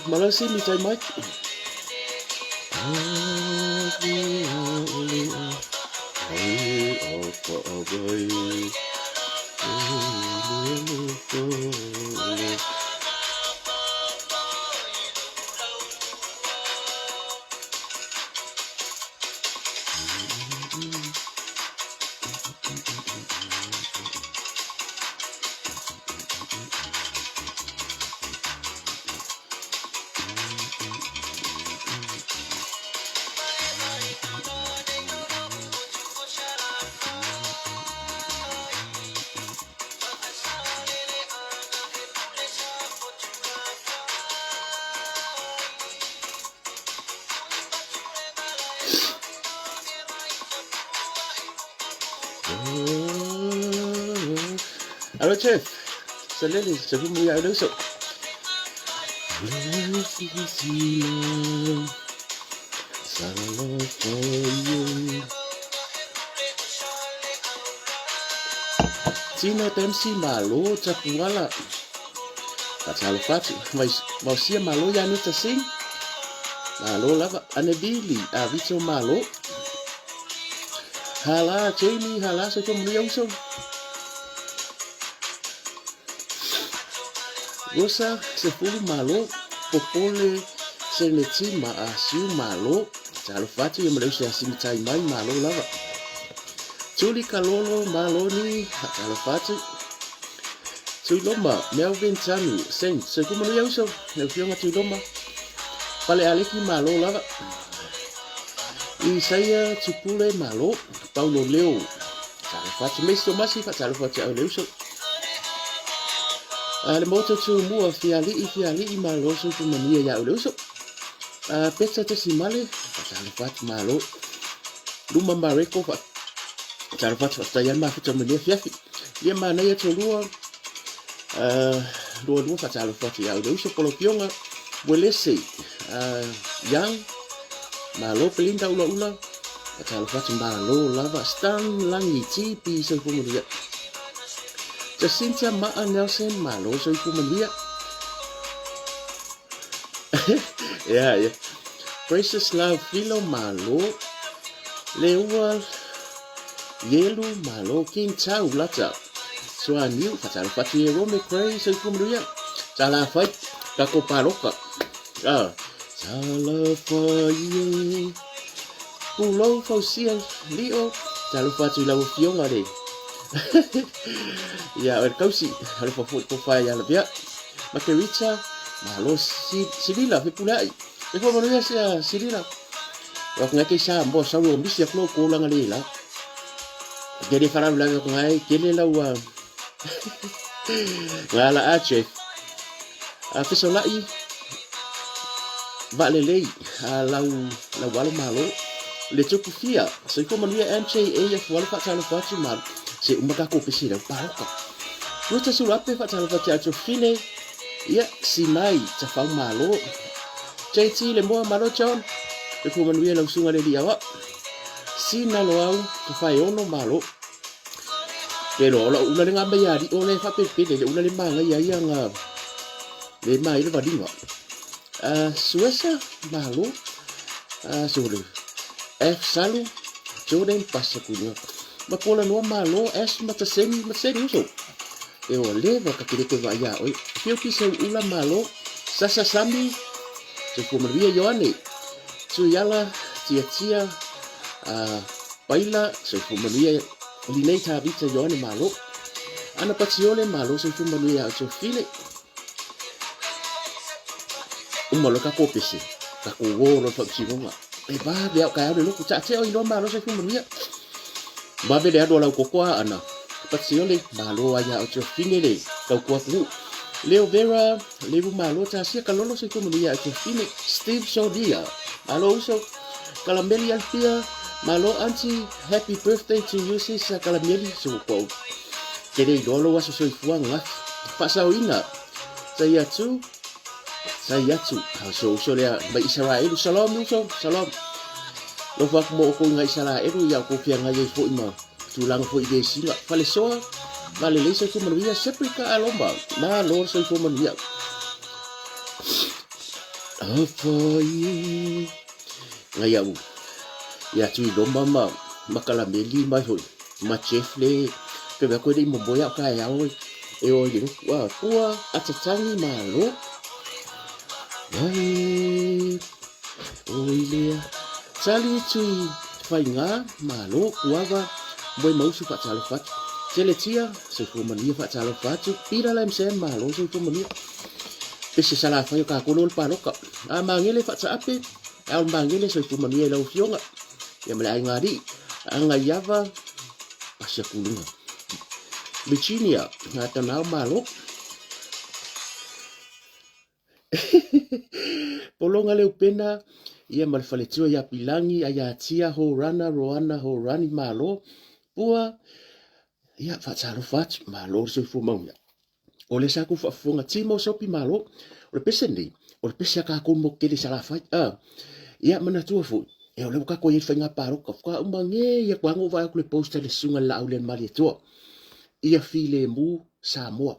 Malosi mi tai mai. Alo chef, salele sabu mu ya uso. Tino Dempsey malo tapuala. Fatalofa atu. Maosia malo ia Anita Singh. Malo lava. Anevili a Vito malo. Hala Jamie, hala soifua manuia uso. Rosa Sefulu malo. Popole Seneti ma Asiu malo. Talofa atu ia ma le uso ia Simitai mai malo lava. Tuli Kalolo Maloni, talofa atu. Tuiloma, Melvin Tanu, Saint, soifua manuia uso, lau afioga Tuiloma. Pale Aleki malo lava. Isaia Tupule malo, Paulo Leo. Talofa atu, Mace Tomasi, faatalofa atu au le uso. A le moto Tumua, Fiali'i, Fiali'i malo, soifua manuia ia au le uso. A Peta Tesimale, faatalofa atu malo. Luma Mareko, faatalofa atu, faafetai ai mafuta ma lenei afiafi. Ia manaia tolua, lua lua faatalofa atu ia au le uso Polofioga, Uelese, Young, malo Belinda Ulaula, faatalofa atu malo lava Stan Langi, TP soifua manuia. Jacinta Maa Nelson, malo soifua manuia. Yeah, yeah. Precious Love Filo malo. Leua Yelu malo King Tau Lata. Sua Niu fatalofa atu e Rome Cray soifua manuia. Talafai kako paloka. Ah. Talafai e. Pulou Fausia Lio. Talofa atu i lau afioga le. Ia, o le kausi, alofa foi tofa ia lavea. Makerita, malo Silila, fepuleai. E fua manuia sea Silila. Wa kungai kei sa mo sau o misi aku lau kōlanga le la. Kele wharau lau aku ngai, kele lau a ngā la a Jeff. A fesolai, vaalelei, a lau, lau alo malo. Le tupu fia, soifua manuia MJA ia fualo faatalofa atu ma se uma kako pesi lau paloka. Ruta Sulape faatalofa atu atu fine, ia Sinai tafau malo. JT le moa malo John, soifua manuia lau sunga le lia wa. Sina loau, tafai ono malo. Ke loa ola ula le ngā mai ari o le whapepele, le ula le māngai ai a ngā le mai le valinga. Suesa, malo, sulu. F Salu, Jordan Pasakunia. Ma pola noa malo, S Mataseni, Mataseni uso. E o leva ka kere te wa ia oi. Whio ki seu ula malo, Sasa Sami, Te Kumanuia Ioane, Tuiala, Tia Tia, Paila, Soifua Manuia Linei Tavita Ioane Malo, Ana Patiole Malo, Soifua Manuia Aotea File. Uma loa kako pese, kako uo loa le faamasinoga. E vave au kai au le lotu, taatia oi loa malo soifua manuia. Vave le alu a lau koko a ana. Patiole, malo lava ia oe Tuafafine le tautua atunuu. Leo Vera, Levu malo tasia kalolo soifua manuia ia oe Tuafafine. Steve Sonia, malo uso. Kalameli Alfia, malo aunty, happy birthday to you sis Kalameli, so ua ou ke le iloa lou aso soifua ananafi. Faasaoina, sai atu, sai atu, so uso lea mai Isaraelu, shalom uso, shalom. Alofa atu mo outou i nga Isaraelu ia outou feagai ai foi ma tulaga foi i vesiga. Falesoa, malelei soifua manuia, Seprika Aloma, malo le soifua manuia. Afai ngai au ia Tuiloma ma ma Kalameli mai hoi ma Jeff le ke mea koe le i momoe au taeao e e o i le lotu a pua atatangi malo ai oi lea Tali tui whainga malo kuava moe mausu whaatalofa atu Teletia soifua manuia whaatalofa atu Peter Lam Sam malo soifua manuia Pese Salafai o kākou o le paloka A Magele Faataape Ao le Magele soifua manuia i lau afioga ia ma le aiga alii Agaiava Asia Kuluga Virginia Gatanao malo Pologa Leupena ia ma le faletua ia Pilagi Aiatia Horana Roana Horani malo Pua ia faatalofa atu malo le soifua manuia. O lea sa kou faafofoga Timo Sopi malo. O le pese lenei o le pese a kākou mo tele Salafai. Ah, ia manatua foi e o lea ua kākou i ai le faiga palota faatoa uma nei ia kuaga ou vaai atu le post a le susuga i le Laau lea Malietoa ia filemu Samoa.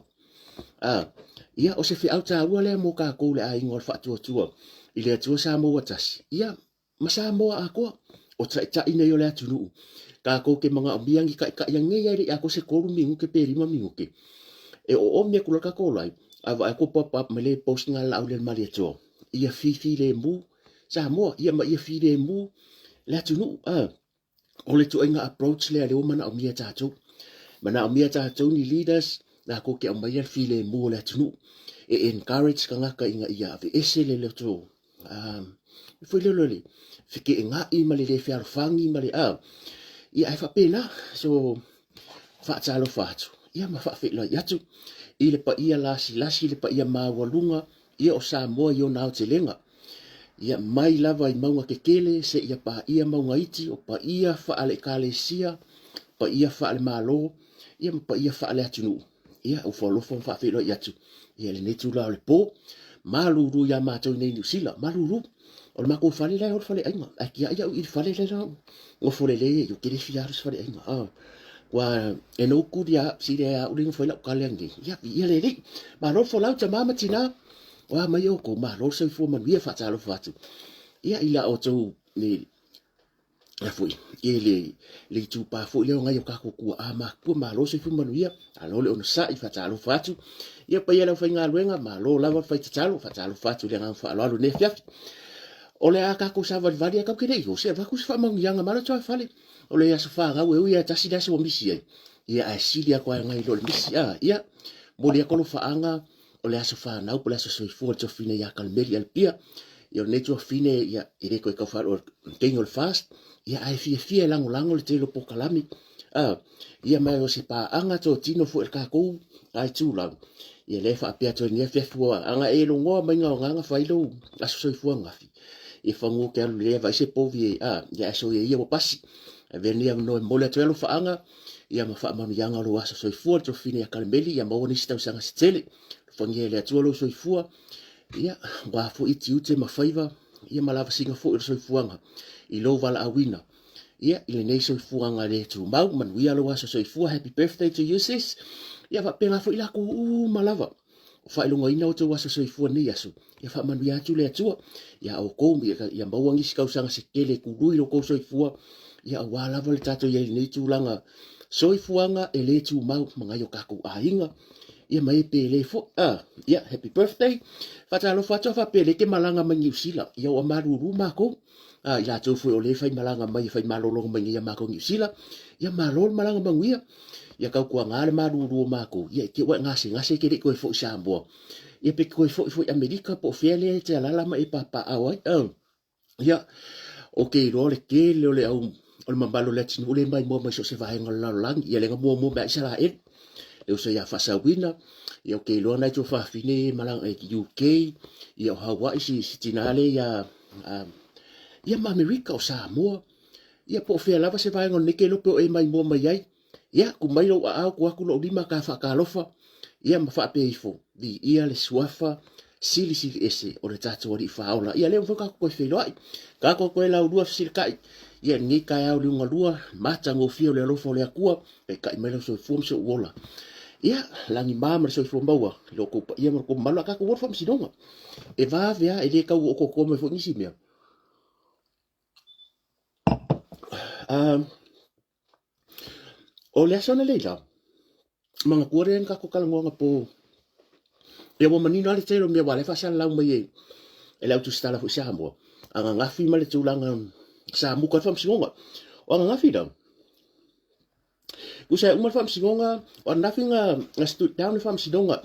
A, ia, o se feau taua lea mo kākou le aiga o le Faatuatua i le Atua Samoa tasi, ia, ma Samoa atoa, o taitai nei o le atunuu. Kākou ke manaomia ni taitai anei a e le i atoa se tolu minute pe lima minute. E oomi atu loa le tatou live, a vaai atu ua pop up mai le post lena a le Laau lea Malietoa, ia fifilemu Samoa, ia ma ia filemu le atunuu. A, o le ituaiga approach lea lea ua manaomia e tatou. Manaomia e tatou ni leaders latou te aumaia le filemu o le atunuu e encourage tagata ina ia aveese le loto foi lele o le feteenai ma le le fealofani ma le ia ae faapena. So faatalofa atu ia ma faafeiloai atu i le paia lasilasi le paia maualuga ia o Samoa i ona aotelega. Ia mai lava i mauga kekele seia paia mauga iti, o paia faale-Ekalesia, paia faale-Malo, ia ma paia faale-atunuu. Ia ua alofa ma faafeiloai atu ia i lenei itula o le po. Malulu iā matou i nei Niu Sila, malulu. O le matou fale la e o le faleaiga. Ae tiai au i le fale lea la nofo lelei ai, ou te le fia alu i se faleaiga. Ah, ua e no good ia sile a ule nofo ai lau kale anei. Ia, ia le alii. Malo le folau tama ma tina. O a mai outou, malo le soifua manuia, faatalofa atu. Ia, i la outou le ia foi, e le, le itupa foi lea o nai o tatou tuaa matutua, malo le soifua manuia, malo le onosai, faatalofa atu. Ia, paia i le aufaigaluega, malo lava le fai tatalo, faatalofa atu i le agaga faaaloalo i lenei afiafi. O le a tatou savalivali ae tatou te le i o, se avatu se faamanuiaga malo tuafale. O le aso fanau e ui lava e tasi le aso ua misi ai, ia ae sili atu lava nai lo le misi. A, ia, momoli atu alofaaga o le aso fanau po o le aso soifua o le tuafafine ia Kalimeli Alipia. Ia o lenei tuafafine, ia, e le toe tau faaloa i le taimi o le fast, ia ae fiafia e lagolago le tele o polokalame. A, ia ma o se paaga totino foi a le tatou aitulau. Ia lea e faapea atu ai lenei afiafi ua ana e logoa mai ga agaga fai lou aso soifua ananafi. Ia fanua ke alu lea vai se povi e a, ia ae soia ia ua pasi. Avea lenei avanoa e momoli atu ai alofaaga ia ma faamanuiaga o lou aso soifua le tuafafine ia Kalemeli ia maua nisi tausaga se tele. Alofagia e le Atua lou soifua ia aua foi tiute ma faiva ia ma lavasiga foi o le soifuaga i lou valaauina ia i lenei soifuaga le tumau. Manuia lou aso soifua. Happy birthday to you sis. Ia faapena foi latou uma lava o faailogaina outou aso soifua nei aso. Ia faamanuia atu le Atua ia outou ia maua nisi tausaga se tele e kului lo tou soifua ia aua lava le tatou i ai i lenei tulaga soifuaga e le tumau ma nai o tatou aiga ia ma e pele foi. Ah, ia happy birthday. Faatalofa atu a faapea le te malaga mai Niu Sila ia ua malulu makou. A, i latou foi o lea e faimalaga mai e faimalologa mai nei ia makou i Niu Sila, ia malo le malaga manuia. Ia tautuaga le malulu o makou, ia i te i ua e gasegase e te le i toe foi i Samoa. Ia pe te toe foi foi i Amerika po o fea lea e te alaala ma e papaaao ai. Ia, ou te iloa o le tele o le au o le mamalu o le atunuu lea e maimoa mai so o se vaega o le lalolagi. Ia lea na muamua mai lava Isaraelu, le uso ia Faasauina, ia ou te iloa nai tuafafine ia e malaga i UK, ia o Hawaii si, si tina lea ia, ia ma Amerika, o Samoa, ia po o fea lava se vaega o lenei kelope o e maimoa mai ai. Ia, ku mai lou aao, ku aku lou lima ka faatalofa, ia ma faapea ifo, viia le suafa silisili ese o le tatou Alii Faaola. Ia lea ua foi tatou toe feiloai, tatou toe laulua fesilika'i, ia lenei taeao liugalua, matagofie o le alofa o le Atua, taitai mai lau soifua ma sou ola. Ia, lagima ma le soifua maua i lo outou paia ma lo outou mamalu, a tatou o i le faamasinoga. E vave lava, e le tau otootoa mai foi nisi mea. O le aso analeila, manatua lea na tatou talanoa anapo, ia ua manino lava le tele o mea aua o lea e faasalalau mai e e le au tusitala foi Samoa, ananafi ma le tulaga sa muka ai le faamasinoga. O ananafi la, tusa e uma le faamasinoga, o ananafi na na stood down le faamasinoga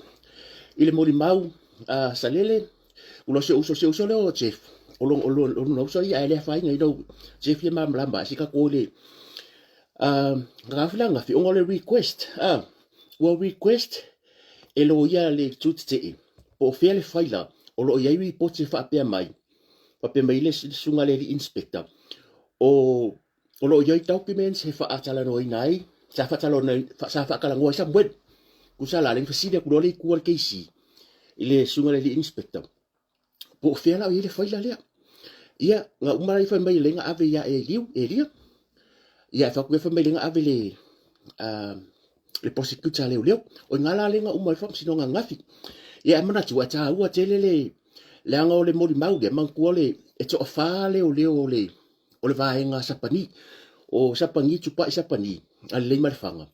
i le molimau a Salele, ua si ou uso, si ou uso lea o Jeff, o lona uso ia ae le afaina i lou Jeff ia malamalama, ae se tatou le Ananafi la ananafi, ona o le request, ua request e loia le itu tetee po o fea le faila o lo o i ai ripoti e faapea mai, faapea mai le susuga a le alii inspector, o o lo o i ai documents e faatalanoaina ai, sa sa faatalanoa ai Samuel. Tusa la, lea na fesili atu loa le itu a le KC i le susuga i le alii inspector, po o fea la o i ai le faila lea. Ia, na uma la fai mai lea na ave ia Eliu, Elia. Ia, e fai fai mai lea na ave le le prosecutor a leoleo. O i ngā la lea na uma ai le faamasinoga ananafi. Ia, e manatu, e taua tele le leaga o le molimau lea, manatua le, e toafa leoleo o le o le vaega Sapani. O Sapani, Tupai Sapani, a lelei ma le faga.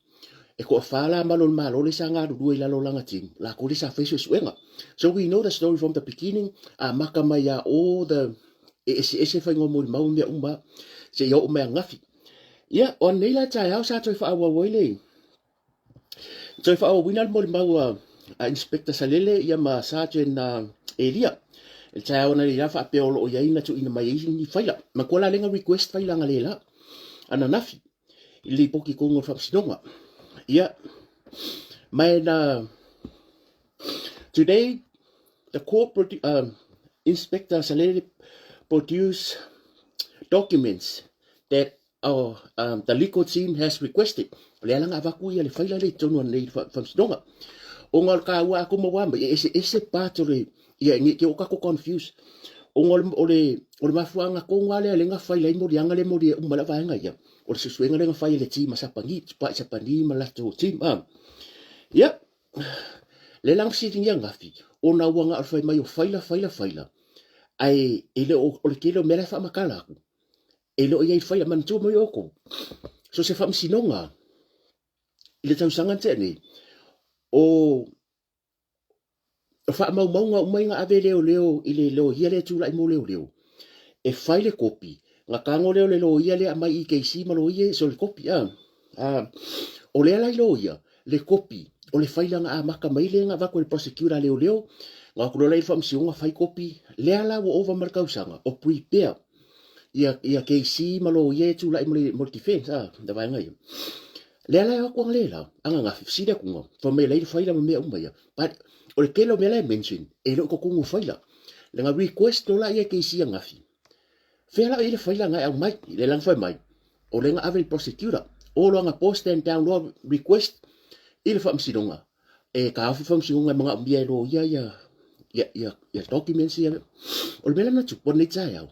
E toafa la malu o le Malo lea sa galulue i lalo o lana team, latou lea sa fai suesuega. So we know the story from the beginning, amata mai ia all the e eseese faiga o molimau ma mea uma seia oo mai ananafi. Ia, o ananei la taeao sa toe faaauau ai le Toe faaauauina le molimau a Inspector Salele ia ma Sergeant Elia. I le taeao analeila faapea o lo o i ai na tuuina mai ai ni faila. Manatua la lea na request faila analeila ananafi i le lipoti i totonu o le faamasinoga. Ia, ma e na today the court Inspector Salele produce documents that Oh, the legal team has requested. O le ala na avatu ia le faila le i totonu anei i le faamasinoga. Ona o le taua a koma ua mai, e eseese part o le, ia ne i te i ua tatou confuse. Ona o le, o le, o le mafuaaga tonu lava lea lea na faila ai moliaga lea e molia uma ai le vaega ia, o le suesuega lea na fai e le team a Sapani, Tupai Sapani ma latou team. Ia, lea la na fesiligia ananafi, ona ua na o le fai mai o faila, faila, faila, ae e le o, o le tele o mea la e faamatala atu, E le o i ai faia manatua mai outou. So se faamasinoga i le tausaga na tea nei, o o faamaumauga uma ia na ave e leoleo i le loia lea e tulai mo leoleo, e fai le kopi, na tago lea o le loia lea aumai i KC ma loia ia, so le kopi a. O lea la i loia, le kopi o le faila na amata mai lea na avatu e le prosecutor a leoleo, na o atu loa la i le faamasinoga fai kopi, lea la ua ova ma le tausaga o prepare ia, ia KC ma loia e tulai mo le, mo le defense, a, le vaega ia. Lea la e o atu analeila, ananafi, fesili atu na, fai mai e leai le faila ma mea uma ia. But, o le tele o mea la e mention, e le o i totonu o faila. Le na request loa la ia e KC ananafi, fea la o i ai le faila na e aumai, lea la na fai mai, o lea na ave i le prosecutor. O loa anapo stand down loa request i le faamasinoga, e taofi faamasinoga e manaomia e loia ia ia ia ia documents ia. O le mea la na tupu anei taeao,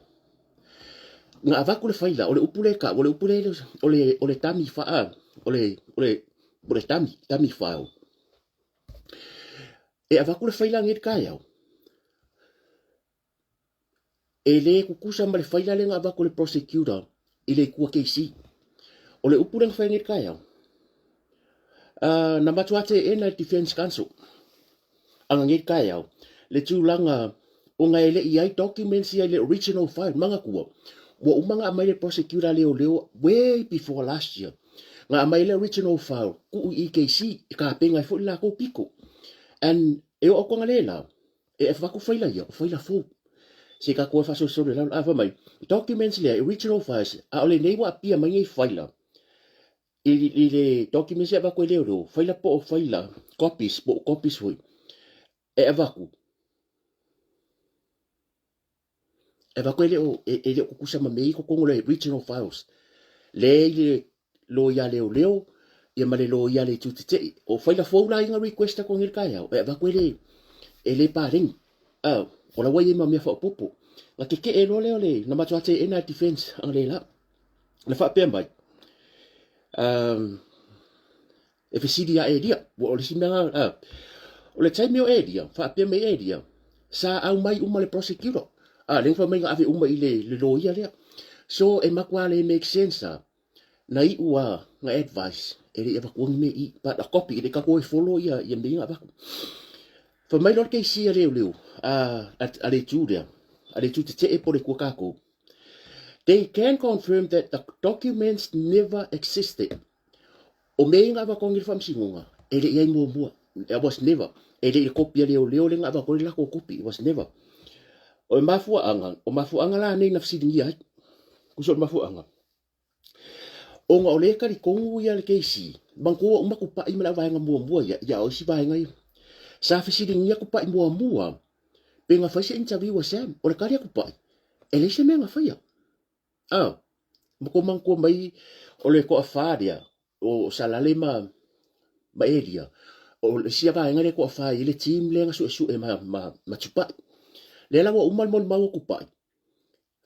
na avatu le faila, o le upu lea e tau, o le upu lea o le dummy file, o le dummy, dummy file. E avatu le faila anei i le taeao, E le tutusa ma le faila lea na avatu e le prosecutor i le itu a KC. O le upu lea na fai nei i le taeao, na matua teena e le Defence Counsel ananei i le taeao le tulaga ona e le i ai documents ia i le original file. Manatua, ua uma ona aumai le prosecutor a leoleo way before last year. Na aumai le original file tuu i KC e tapena ai foi le latou pito. And e oo atu analeila, E avatu faila ia, o faila fou. Se i tatou e faasolosolo i lalo. A fai mai, documents lea, original files, a o lenei ua apia mai nei faila i, i le documents e avatu e leoleo, faila po o faila, copies, po o copies foi, e avatu. E avatu e le o, e, e le o tutusa ma mea i totonu o le original files. Le i le loia leoleo, ia ma le loia le itu tetee. O faila fou la ia na request atu nei le taeao, e avatu e le, e le paleni. Ah, o la ua i ai ma mea faaopoopo. Na tetee loa lea o le, na matua teena e defense analeila. Na faapea mai, um, e fesili ia Elia, ua o le isi mea na, ah, o le taimi o Elia, faapea mai Elia, sa aumai uma le prosecutor. Ah, lea na fai mai na ave uma i le, le loia lea. So, e matua le make sense ah, na iu a na advice, e le i avatua ni mea i, but a copy, e le i tatou e follow ia, ia mea ia na avatu. Fai mai loa le KC a leoleo, a, a, a le itu lea, a le itu tetee po o le itu a tatou, They can confirm that the documents never existed. O mea ia na avatu ai le faamasinoga, e le i ai muamua. It was never. E le i le kopi a leoleo lea na avatu ai le latou kopi. It was never. O le mafuaaga, o mafuaaga la nei na fesiligia ai. Tusa o le mafuaaga. Ona o lea e talitonu ia le KC, manatua ua uma Tupai ma le auvaega muamua ia, ia o isi vaega ia. Sa fesiligia Tupai muamua, pe na fai se interview a Sam. O le tali a Tupai, e leai se mea na faia. Ah, ma kou manatua mai o le toafa lea, o Salale ma, ma Elia, o le isi vaega lea toafa i le team lea na suesue ma, ma, ma Tupai. Lea la ua uma le molimau a Tupai,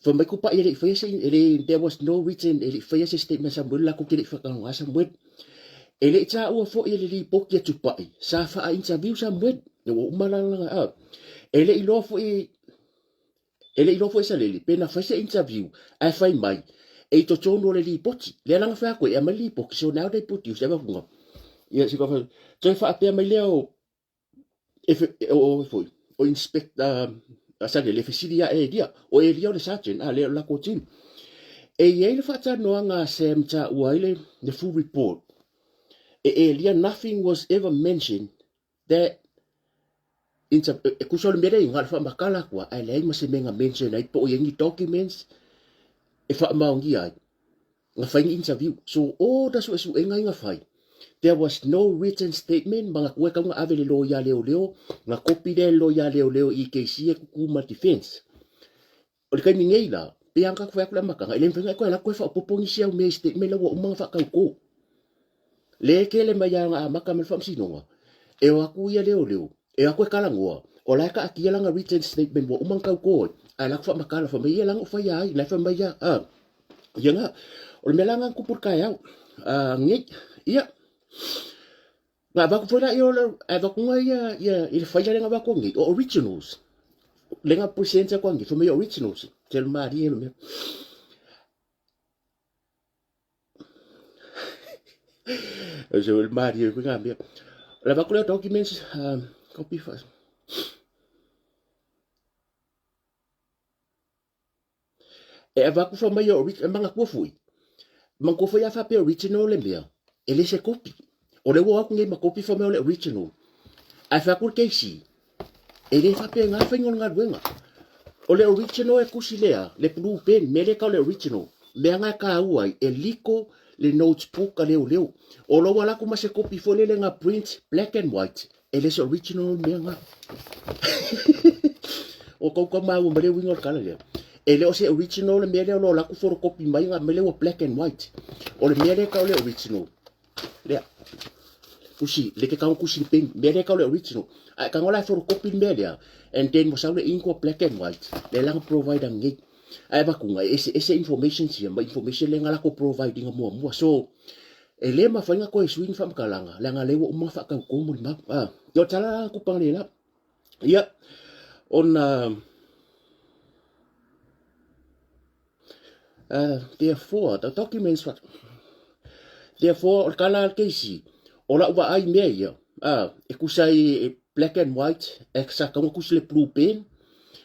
Fai mai Tupai e le i faia se, e le, there was no written, e le i faia se statement Samuel latou te le i faatanoa Samuel. E le i taua foi e le lipoti a Tupai, sa faa-interview Samuel. Ua uma la lana, a. E le i iloa foi, e le i iloa foi e Salele pe na fai se interview ae fai mai e i totonu o le lipoti. Lea la na fai atu ai, e aumai le lipoti, so now they produce, e avatu Ia, se toe faapea mai lea o e, o, o, foi, o inspector uh, Salele e fesili ia Elia, o Elia o le sergeant, a lea o le latou team. E i ai le faatalanoaga a Sam taua ai le, le full report. E Elia, nothing was ever mentioned that inter, e kusa o le mea lea i na o le faamatala atu lava, ae leai ma se mea na mention ai po o i ai ni documents e faamaonia ai. Na fai ni interview. So all the suesuega ia na fai, there was no written statement manatua e tatau ona ave i le loia leoleo, na copy lea e le loia leoleo i KC e tutu ma le defense. O le taimi nei la, pei lava ona tatou fai atu i le amataga, e le mafai ona e toe alu atu toe faaopoopo nisi au mea i statement la ua uma ona faatautō. Lea e tele mai lava ona amata mai le faamasinoga, e o atu ia leoleo, e o atu e talanoa, o la e taatia lana written statement ua uma ona tautō ai, ae alu atu faamatala, fai mai, ia leaga ua faia ai, la e fai mai lava, a. Ia na, o le mea la na tupu i le taeao, a, nei, ia, na avatu foi la ia o le, avatu na ia, ia, i le faila lea na avatu nei, o originals, lea na present atu nei, fai mai originals, te le malie le mea. O se le malie koe ngā mea. O le avatu lea documents, um, copy first. E avatu fai mai o e manatua foi. Manatua foi a faapea original le mea, e le se kopi. O lea ua o atu nei ma kopi fai mai o le original. Ae fai atu le KC, e le faapena faiga o le galuega. O le original e tusi lea, le blue pen, mea lea e tau le original. Mea na e taua ai, e liko le notebook a leoleo. O lou ala atu ma se kopi foi lele na print black and white, E le se original mea nga. o kou ka maua ma le uiga o le tala lea. E le o se original le mea lea o lo laku photocopy mai nga mai lea ua black and white. O le mea lea tau le original. Lea. Kusi, le ke kau kusi le peng. Mea lea tau le original. Ai ka ngola photocopy le mea lea. And then mo sau le ink ua black and white. Le langa provide ngai. Ai vakunga e ese ese information sia ma information le nga lako provide inga mua mua. So, E le mafai ona toe sui ni faamatalaga, leaga o lea ua uma ona faatautō molimau. A, ia o tala la kupa le la. Ia, ona, therefore, the documents, therefore, o le tala a le KC, o lau vaai i mea ia, a, e tusa ai e black and white, e sa tatau ona tusi le blue pen,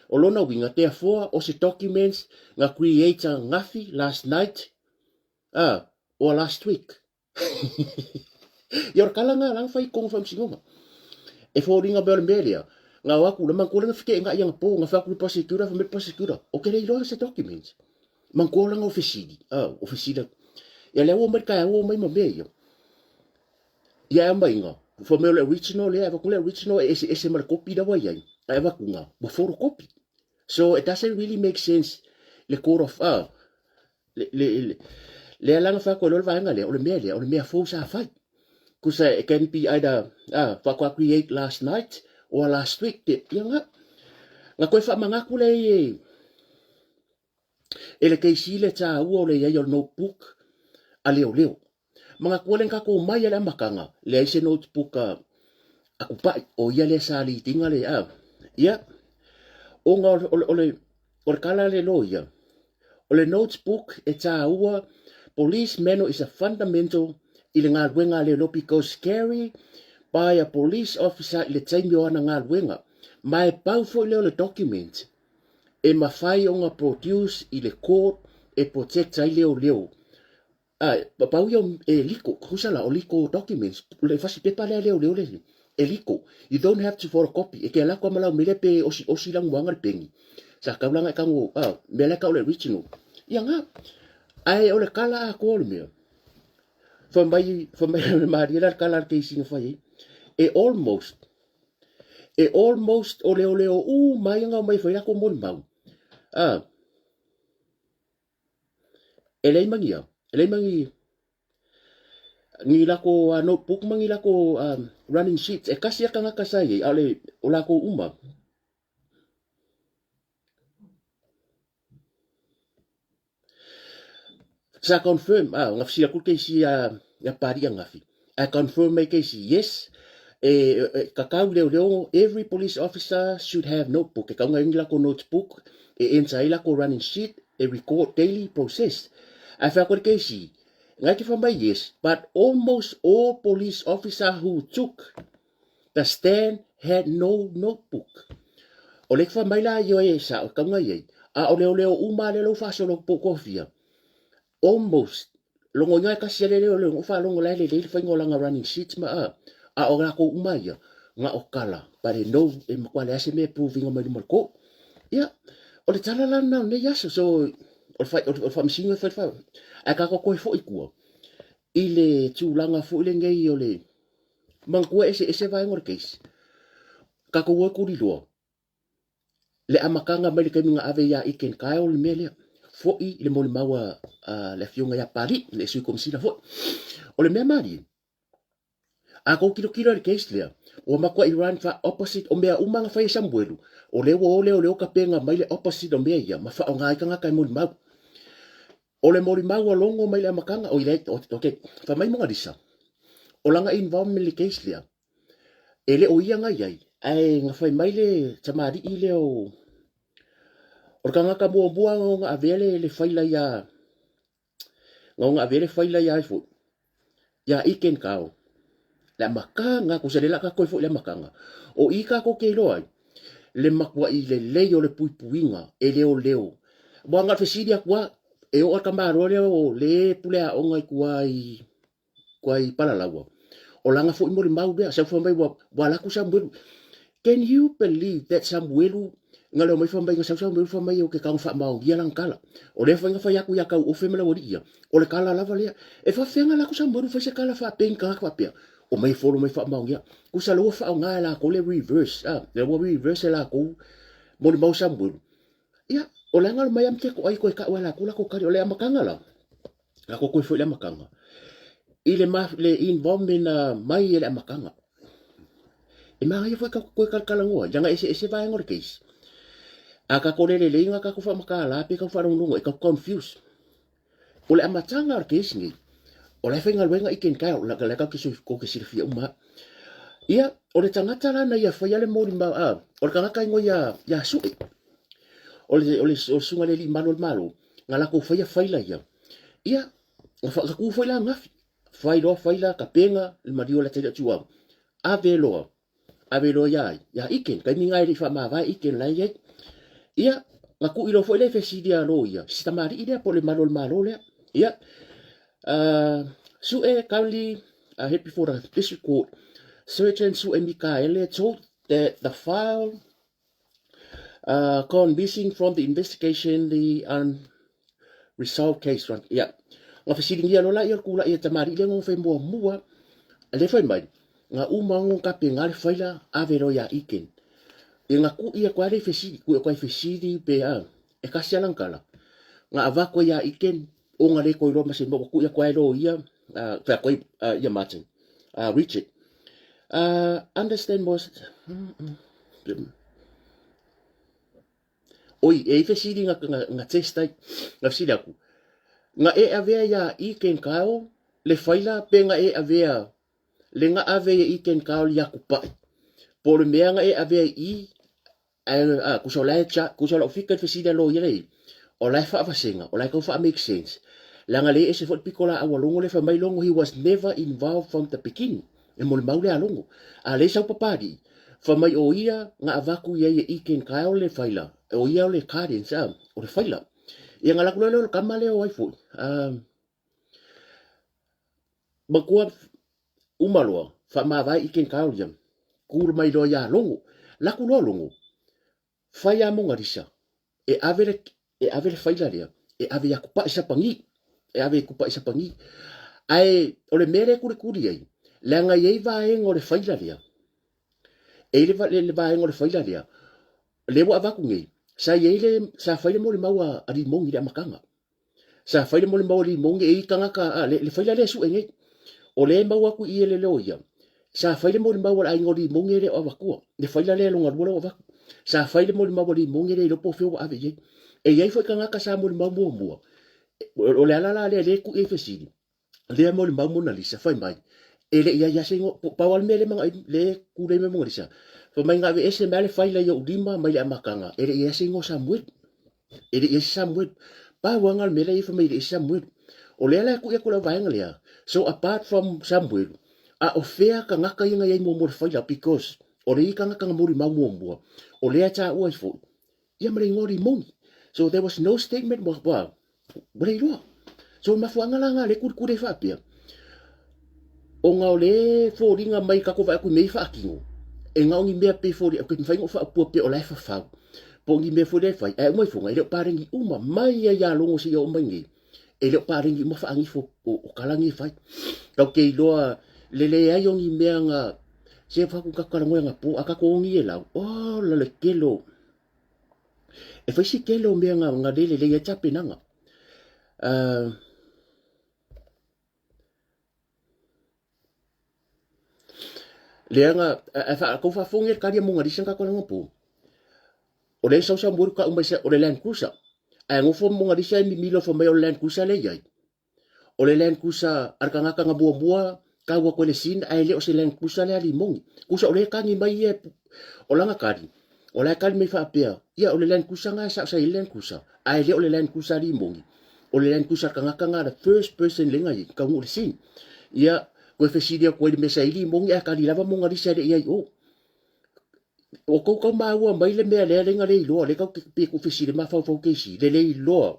o lona uiga, therefore, o se documents na create ananafi, last night, Ah, or last week. Ia o le tala nga la na fai i totonu o faamasinoga. E foliga mai o le mea lea, Nga o aku, le manatua lea na feke'ena'i anapo, na fai atu i le prosecutor, fai mai le prosecutor, Ou te le iloa se document. Manatua lana o fesili, o fesili atu. Ia lea ua omai i le taeao ua omai ma mea ia. Ia e aumaiga, fai mai o le original lea, e avatu le original e eseese ma le kopi lea ua i ai, ae avatu na, ua photocopy. So it doesn't really make sense le court of, le, le, le, lea la na fai atu ai loa le vaega lea, o le mea lea, o le mea fou sa fai. Kusa it can be either faatoa create last night or last week, te, ia nga. Na toe faamanatu lea e, e le KC le tāua o le iai o le notebook a leoleo. Manatua lea na tatou omai ai le amataga, leai se notebook a, a Tupai, o ia lea sa lead ina le, a, ia, ona o le, o le, o le, o le tala a le loia, o le notebook e tāua, police manual is a fundamental i le galuega a leoleo because carry by a police officer i le taimi o ana galuega, ma e pau foi lea o le document e mafai ona produce i le court e protect ai leoleo. Ae, pau ia e liko, tusa la, o liko documents, le fasi pepa lea leoleo le, e liko. You don't have to photocopy. E ke ala atu a ma lau mele pe osi osi lau muaga le peni. Sa kau langa e tango, mea lea tau le original. Ia nga. Ae o le kala atoa o le mea. Fai mai, fai mai le malie la le kala a le keisi na fai ai. E almost, e almost o leoleo uma ai nga omai e fai lako molimau. E leai ma ni au, e leai ma ni ni lako notebook ma ni lako running sheets. E kasi a kanaka sa iai, ʻaʻole o lākou uma. Sa confirm, na fesili aku le keisi iā iā Papali'i ananafi. Ae confirm mai keisi, yes, e, e kakau leoleo, every police officer should have notebook. E kau ngai ni lako notebook, e enter ai lako running sheet, e record daily process. Ae whai atu le keisi, ngai te whai mai yes, but almost all police officer who took the stand had no notebook. O le whai mai la ioe e sa o kau ngai ai, a o leoleo uma le lau whaasolo po kofia. Almost, logo inga e kasi ale leo leo faalogo la e lelei le faiga o lana running sheets ma a, a o lakou uma ia, na o kala, but e no, e matua leai se mea e prove ina mai luma o le court. Ia, o le tala la lena o lenei aso, so, o le fai, o le faamasino e fai le fai, ae tatou toe foi i tua, i le tulaga foi lenei o le, manatua e eseese vaega o le case, tatou o e tuliloa, Le amataga mai le taimi na ave ia Ike and Kyle le mea lea, foi i le molimau a le afioga ia Papalii, le Sui Komesina foi. O le mea malie, a tou tilotilo i le case lea, ua matuai run fa opposite o mea uma na fai e Samuelu, o lea ua o leoleo tapena mai le opposite o mea ia ma faaaoga ai tagata e molimau. O le molimau ua logo mai le amataga, oi leai, okay, fai mai Monalisa, o lana involvement i le case lea, E le o ia na i ai, ae na fai mai le tamalii lea o o le tagata muamua na ona avea le, le faila ia na ona avea le faila ia ai foi ia Ike Nkao. Le amataga kusa le la ka koe foi le amataga. O i kākou ke iloa ai le matuaʻi lelei o le puipuiga e leoleo. Ua na o le fesili atu a e oo a le tamaloa lea o le pule aoga i tua i kua i Palalaua. O lana foi molimau lea, sau fai mai ua, ua ala atu Samuelu. Can you believe that Samuelu, nga leo mai fai mai, nga sau Samuelu fai mai o ke kaunga faamaonia lana tala. O lea fai nga fai atu ia Kauofe ma le aualii ia, o le tala lava lea. E faafefea nga ala atu Samuelu fai se tala faapea i ni tagata faapea? Omai e follow mai faamaonia. Kusa lea ua faaaoga e lakou le reverse, ah, lea ua reverse e lakou molimau Samuelu. Ia, o le aga o le mai a mte ko ai koe kau e lakou lakou kali, o le amataga la. A ko koe foi le amataga. I le, ma, le involvement mai e le amataga. E māngaia foi ka koe kalakalagoa, leaga eseese vaega o le case. A kako le lelei nga kako whaamakala pe kau whaalongolongo e kau confuse. O le amataga o le case nei, o la e faigaluega i Ken Kyle, la, la kau ke sui, ko ke silafia uma. Ia, o le tagata la na ia whaia le molimau, a, o le tagata ingoa ia, ia Suʻe. O le, o le, o le susuga le alii malu o le Malo, nga lakou faia faila ia. Ia, nga whaakakū foi la ngafi. Fai loa faila, ka penga, le maliu o le atali atu au. Ave loa, ave loa ia ai, ia Iken, taimi nga e le i whaamavae Iken la e iai. Ia, nga kui loa foi lea e fesili a lo ia, si tamalii lea po o le malu o le Malo lea. Ia, Suʻe currently head before the district court, Surgeon Suʻe Mikaele told. that the file gone missing from the investigation the unresolved case right yeah nga fesiligia lola ia kula ia tamari le ngo fe mua mua le fai mai nga uma ngo ka pe nga le faila ave ro ya iken e nga ku ia kwa le fesili ku kwa fesili pe a e kasi alankala nga ava ko ya iken o nga le ko ro ma se mo ku ia kwa ro ia fa ko ia Martin Richard understand most Oi, e i fesili nga, nga, nga test ai, nga fesili aku. Nga e avea ia i ken kao, le faila pe nga e avea, le nga ave ia i ken kao li aku pai. Po le mea nga e avea i, ae a, kusa o la e cha, kusa o lau fika i fesili a lo ia lei, o la e whaavasenga, o la e kau wha make sense. Langa le ese fo piko la awa longo le wha mai longo, he was never involved from the beginning. E moli mau le a longo. A le sau papali, wha mai o ia nga avaku ia ia i ken kai o le whaila, o ia o le guardians, a, o le whaila. Ia nga laku leo le kama leo ai foi. Makua umaloa, wha mawai i ken kai o ia. Kuru mai loa ia longo. Laku loa longo. Whai a mongarisa. E ave le, e ave le whaila lea. E ave ia kupa isa pangi. E ave i kupa isa pangi. Ae, o le mea lea kuri kuri ai. Le anga i ei vaenga o le whaila lea. E i le, le, le vaenga o le whaila lea. Le wa avaku nei. Sa i ei le, sa whai le mo le mau a rimongi le amakanga. Sa fai le molimau a Limongi e i tangata a le, le faila le sue nei. O le mau aku i ele leo ia. Sa fai le molimau a le aiga o Limongi e le o avatua. Le faila le longa lua leo avaku. Sa fai le molimau a Limongi e le iloa po o fea ua ave i ai. E i ai foi tagata sa molimau muamua. O le ala la lea le kui ai fesili. Lea molimau Mona Lisa fai mai. E le i ai ase ingo, pau a le mea le manga le kule me Mona Lisa. Fai mai nga ese mai le faila i ou lima mai le amakanga. E le i ai se ingo Samuel. E le i ai se Samuel. Pau anga le mea lea fai mai e le i se Samuel. O lea la e kui aku lau vaega lea. So apart from Samuel, a o fea kangaka ia ngai ai muamua le faila because o le i kangaka nga molimau muamua. O lea tāua ai foi. Ia ma le ingoa Limoni. So there was no statement wa, wa, wa le iloa. So mafuanga la nga le kurikuri e whaapea. O ngā o le fōringa mai kako vai aku mei whaakino. E ngā ongi mea pe fōri, ke mwhai ngō whaapua pe o lai whawhau. Po ongi mea fōri ai whai, e umai fōnga, e leo pārengi uma, mai ia ia longo se ia o mai nei. E leo pārengi uma whaangifo o, o kalangi e whai. Kau ke iloa, le le ai ongi mea ngā, se whaku kakarangoe ngā pō, a kako ongi e lau, oh, la le kelo. E whai si kele o mea ngā, ngā lele lei e tapenanga. Leanga, e wha, kou whafongi e karia mo ngā risa ngā pō. O le sausa muru ka umai se o le Land Cruiser. Ae ngofo mo ngā risa e mimilo fo mai o le Land Cruiser le iai. O le Land Cruiser a le kangaka nga muamua ka ua koe le scene ae le o se Land Cruiser le a Limongi. Kusa o le kangi mai ia o langa kari. O la kari mai faapea, ia o le Land Cruiser nga sa sa i Land Cruiser. Ae le o le Land Cruiser a Limongi. O le Land Cruiser kangaka nga the first person le ngai ka ngu le scene. Ia koe fesilia koe le mesa i Limongi ae kari lava mo ngarisa le ia i o. O kou kau māua mai le mea lea lenga le iloa, le kau ke pe ku fesile mafaufau keisi, le le iloa.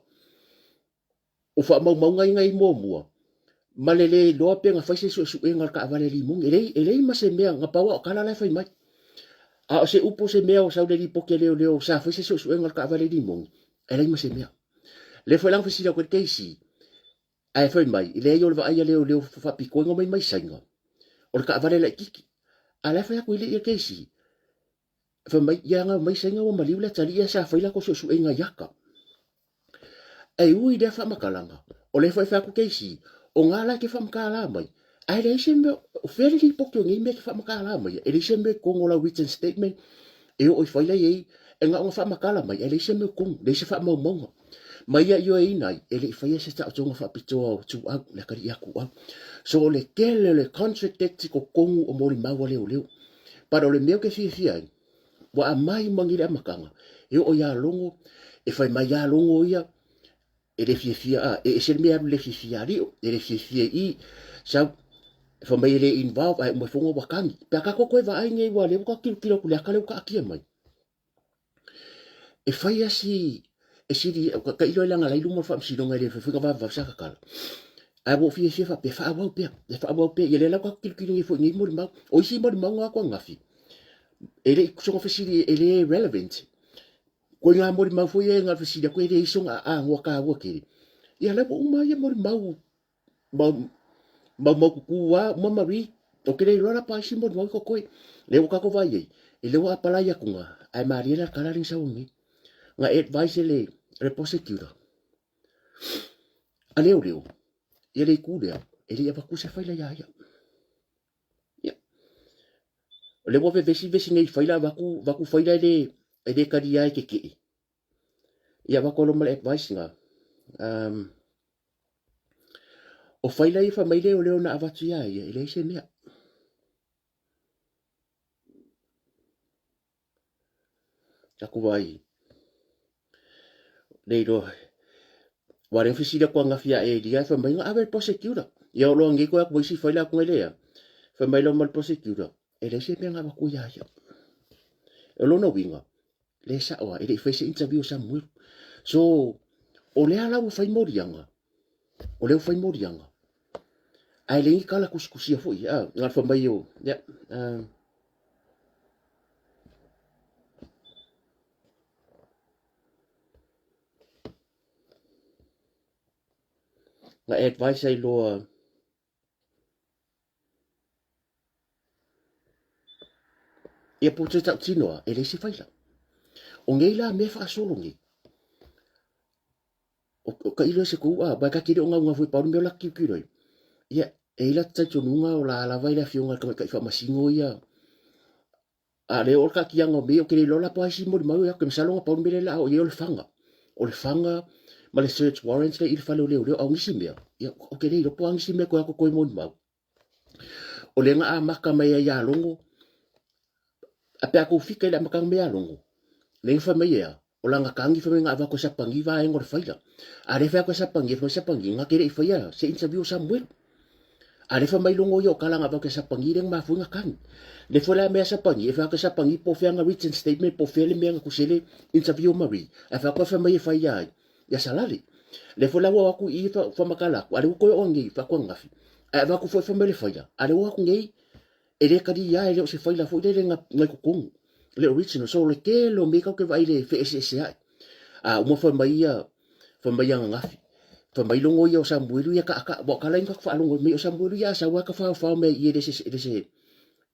O faamaumauga ia i muamua, ma le lē iloa pe na fai se suesuega a le taavale a Limoni. E leai, e leai ma se mea, na pau lava o tala la e fai mai. A o se upu o se mea o sau le lipoti a leoleo sa fai se suesuega a le taavale a Limoni, e leai ma se mea. Lea foi la na fesili atu ai le KC, ae fai mai, e leai o le vaai a leoleo faapitoa ina omai mai Saina, o le taavale laitiiti. A o la e fai atu ai le ia KC, fai mai, ia na omai Saina ua maliu le atalii ae sa fai latou suesuega i aka. E ui lea faamatalaga, o lea foi e fai atu Casey, o ngā la e te faamatala mai, ae leai se mea, o fea le lipoti o nei mea e te faamatala mai ai? E leai se mea i totonu o lau written statement e oo i faila i ai, e na ona faamatala mai, ae leai se mea i totonu, leai se faamaumauga. Ma ia ioeina ai, e le i faia se taotoga faapitoa o Tuau, le atalii ia Tuau. So o le tele o le contradict i totonu o molimau a leoleo. But o le mea ou te fiafia ai, Ua aumai magi le amataga, e oo iā Logo, e fai mai iā Logo ia, e le fiafia a, e ese le mea alu le fiafia alii, e le fiafia i i, sau, fai mai e le involve, ae uma ifo ua kagi. Pe a kākou koe vaai nei ua lea ua kilokilo atu le aka lea ua kaatia mai. E fai asi, e sili, ka ilo e langa lai luma o le faamasinoga e le fai foi ka vavavave sa kakala. Ae ua ou fiafia faapea, faaauau pea, e faaauau pea, ia lea la ua kilokilo nei foi nei molimau. O isi molimau na aku ananafi. E le i soga fesili e le relevant. Koe ngā molimau foi e ngā fesili aku e le i soga agoa kāua kere. Ia lea ua uma ia molimau mau mau mau kuku a uma Marie o ke le iloa la pa isi molimau i kokoe. Le ua kako vai ei. E le ua apalai akunga ae malie la kala ling sau ngi. Nga advice le le prosecutor. A leo leo. Ia le iku lea. E le ia se faila ia ia. Ia. O lea ua vevesi vesi nei faila vaku vaku faila e le e le kalia e kekeʻe. Ia vaku alo ma le advice nga. O faila ia fai mai le o leo na avatu ia ia e leai se mea. Aku vai. Nei loa. Wa lea fesili aku angafi ia Elia, fai mai nga ave le prosecutor. Ia o loa ngei koe aku isi faila aku ngai lea. Fai mai loa ma le prosecutor, e leai se mea nga avaku ia ia. O lona uiga, le sao a, e le i fai se interview o Samuelu. So, o lea la ua fai moliaga, o lea ua fai moliaga. Ae le i kala kusikusia foi, a, nga fai mai o, ia, Na advice ai loa Ia po te tau tinoa, e leai se faila. O ngei la mea whaasolo ngei. O, o ka ilo se kou a, bai ka kere o ngau ngau fue pauru mea o la kiu kiu roi. Ia, e ila talitonuga o la lava i le afioga i le tamaitai faamasino ia, a le o le taatia o mea o ke le iloa la po o a isi molimau e masalo na pau le mea lea o le a oo i ai o le faga. O le faga ma le search warrant lea i le fale o leoleo a o nisi mea, ia ou te le iloa po o a nisi mea toe ako toe molimau. O lea na amata mai ai ia Logo, a pe a tou fika i le amataga mai ia Logo, lea na fai mai ea, o lana tagi fai mai na avatu e Sapani vaega o le faila. A lea fai atu e Sapani, fai mai Sapani, na te le i faia se interview o Samuelu. A lea fai mai Logo ia o tala na avatu e Sapani lea na mafua ai na tagi. Lea foi la mea Sapani, e fai atu e Sapani po o fea ana written statement po o fea le mea na tusi ai le interview o Marie. Ae fai atu fai mai e fai ia ai, ia Salale. Lea foi la ua o atu i i faamatala atu, a lea ua toe oo nei fai atu ananafi. Ae avatu foi fai mai le faila, a lea ua o atu nei e le talia e le o se faila foi lele na i totonu, le original. So o le tele o mea tatou te vaai i le feeseeseai. A uma fai mai ia, fai mai ananafi, fai mai logo ia o Samuelu ia taata'a, ua kala ai na tatou faalogo mai o Samuelu ia a sau lava tafaofao mai i i e le se, e le se,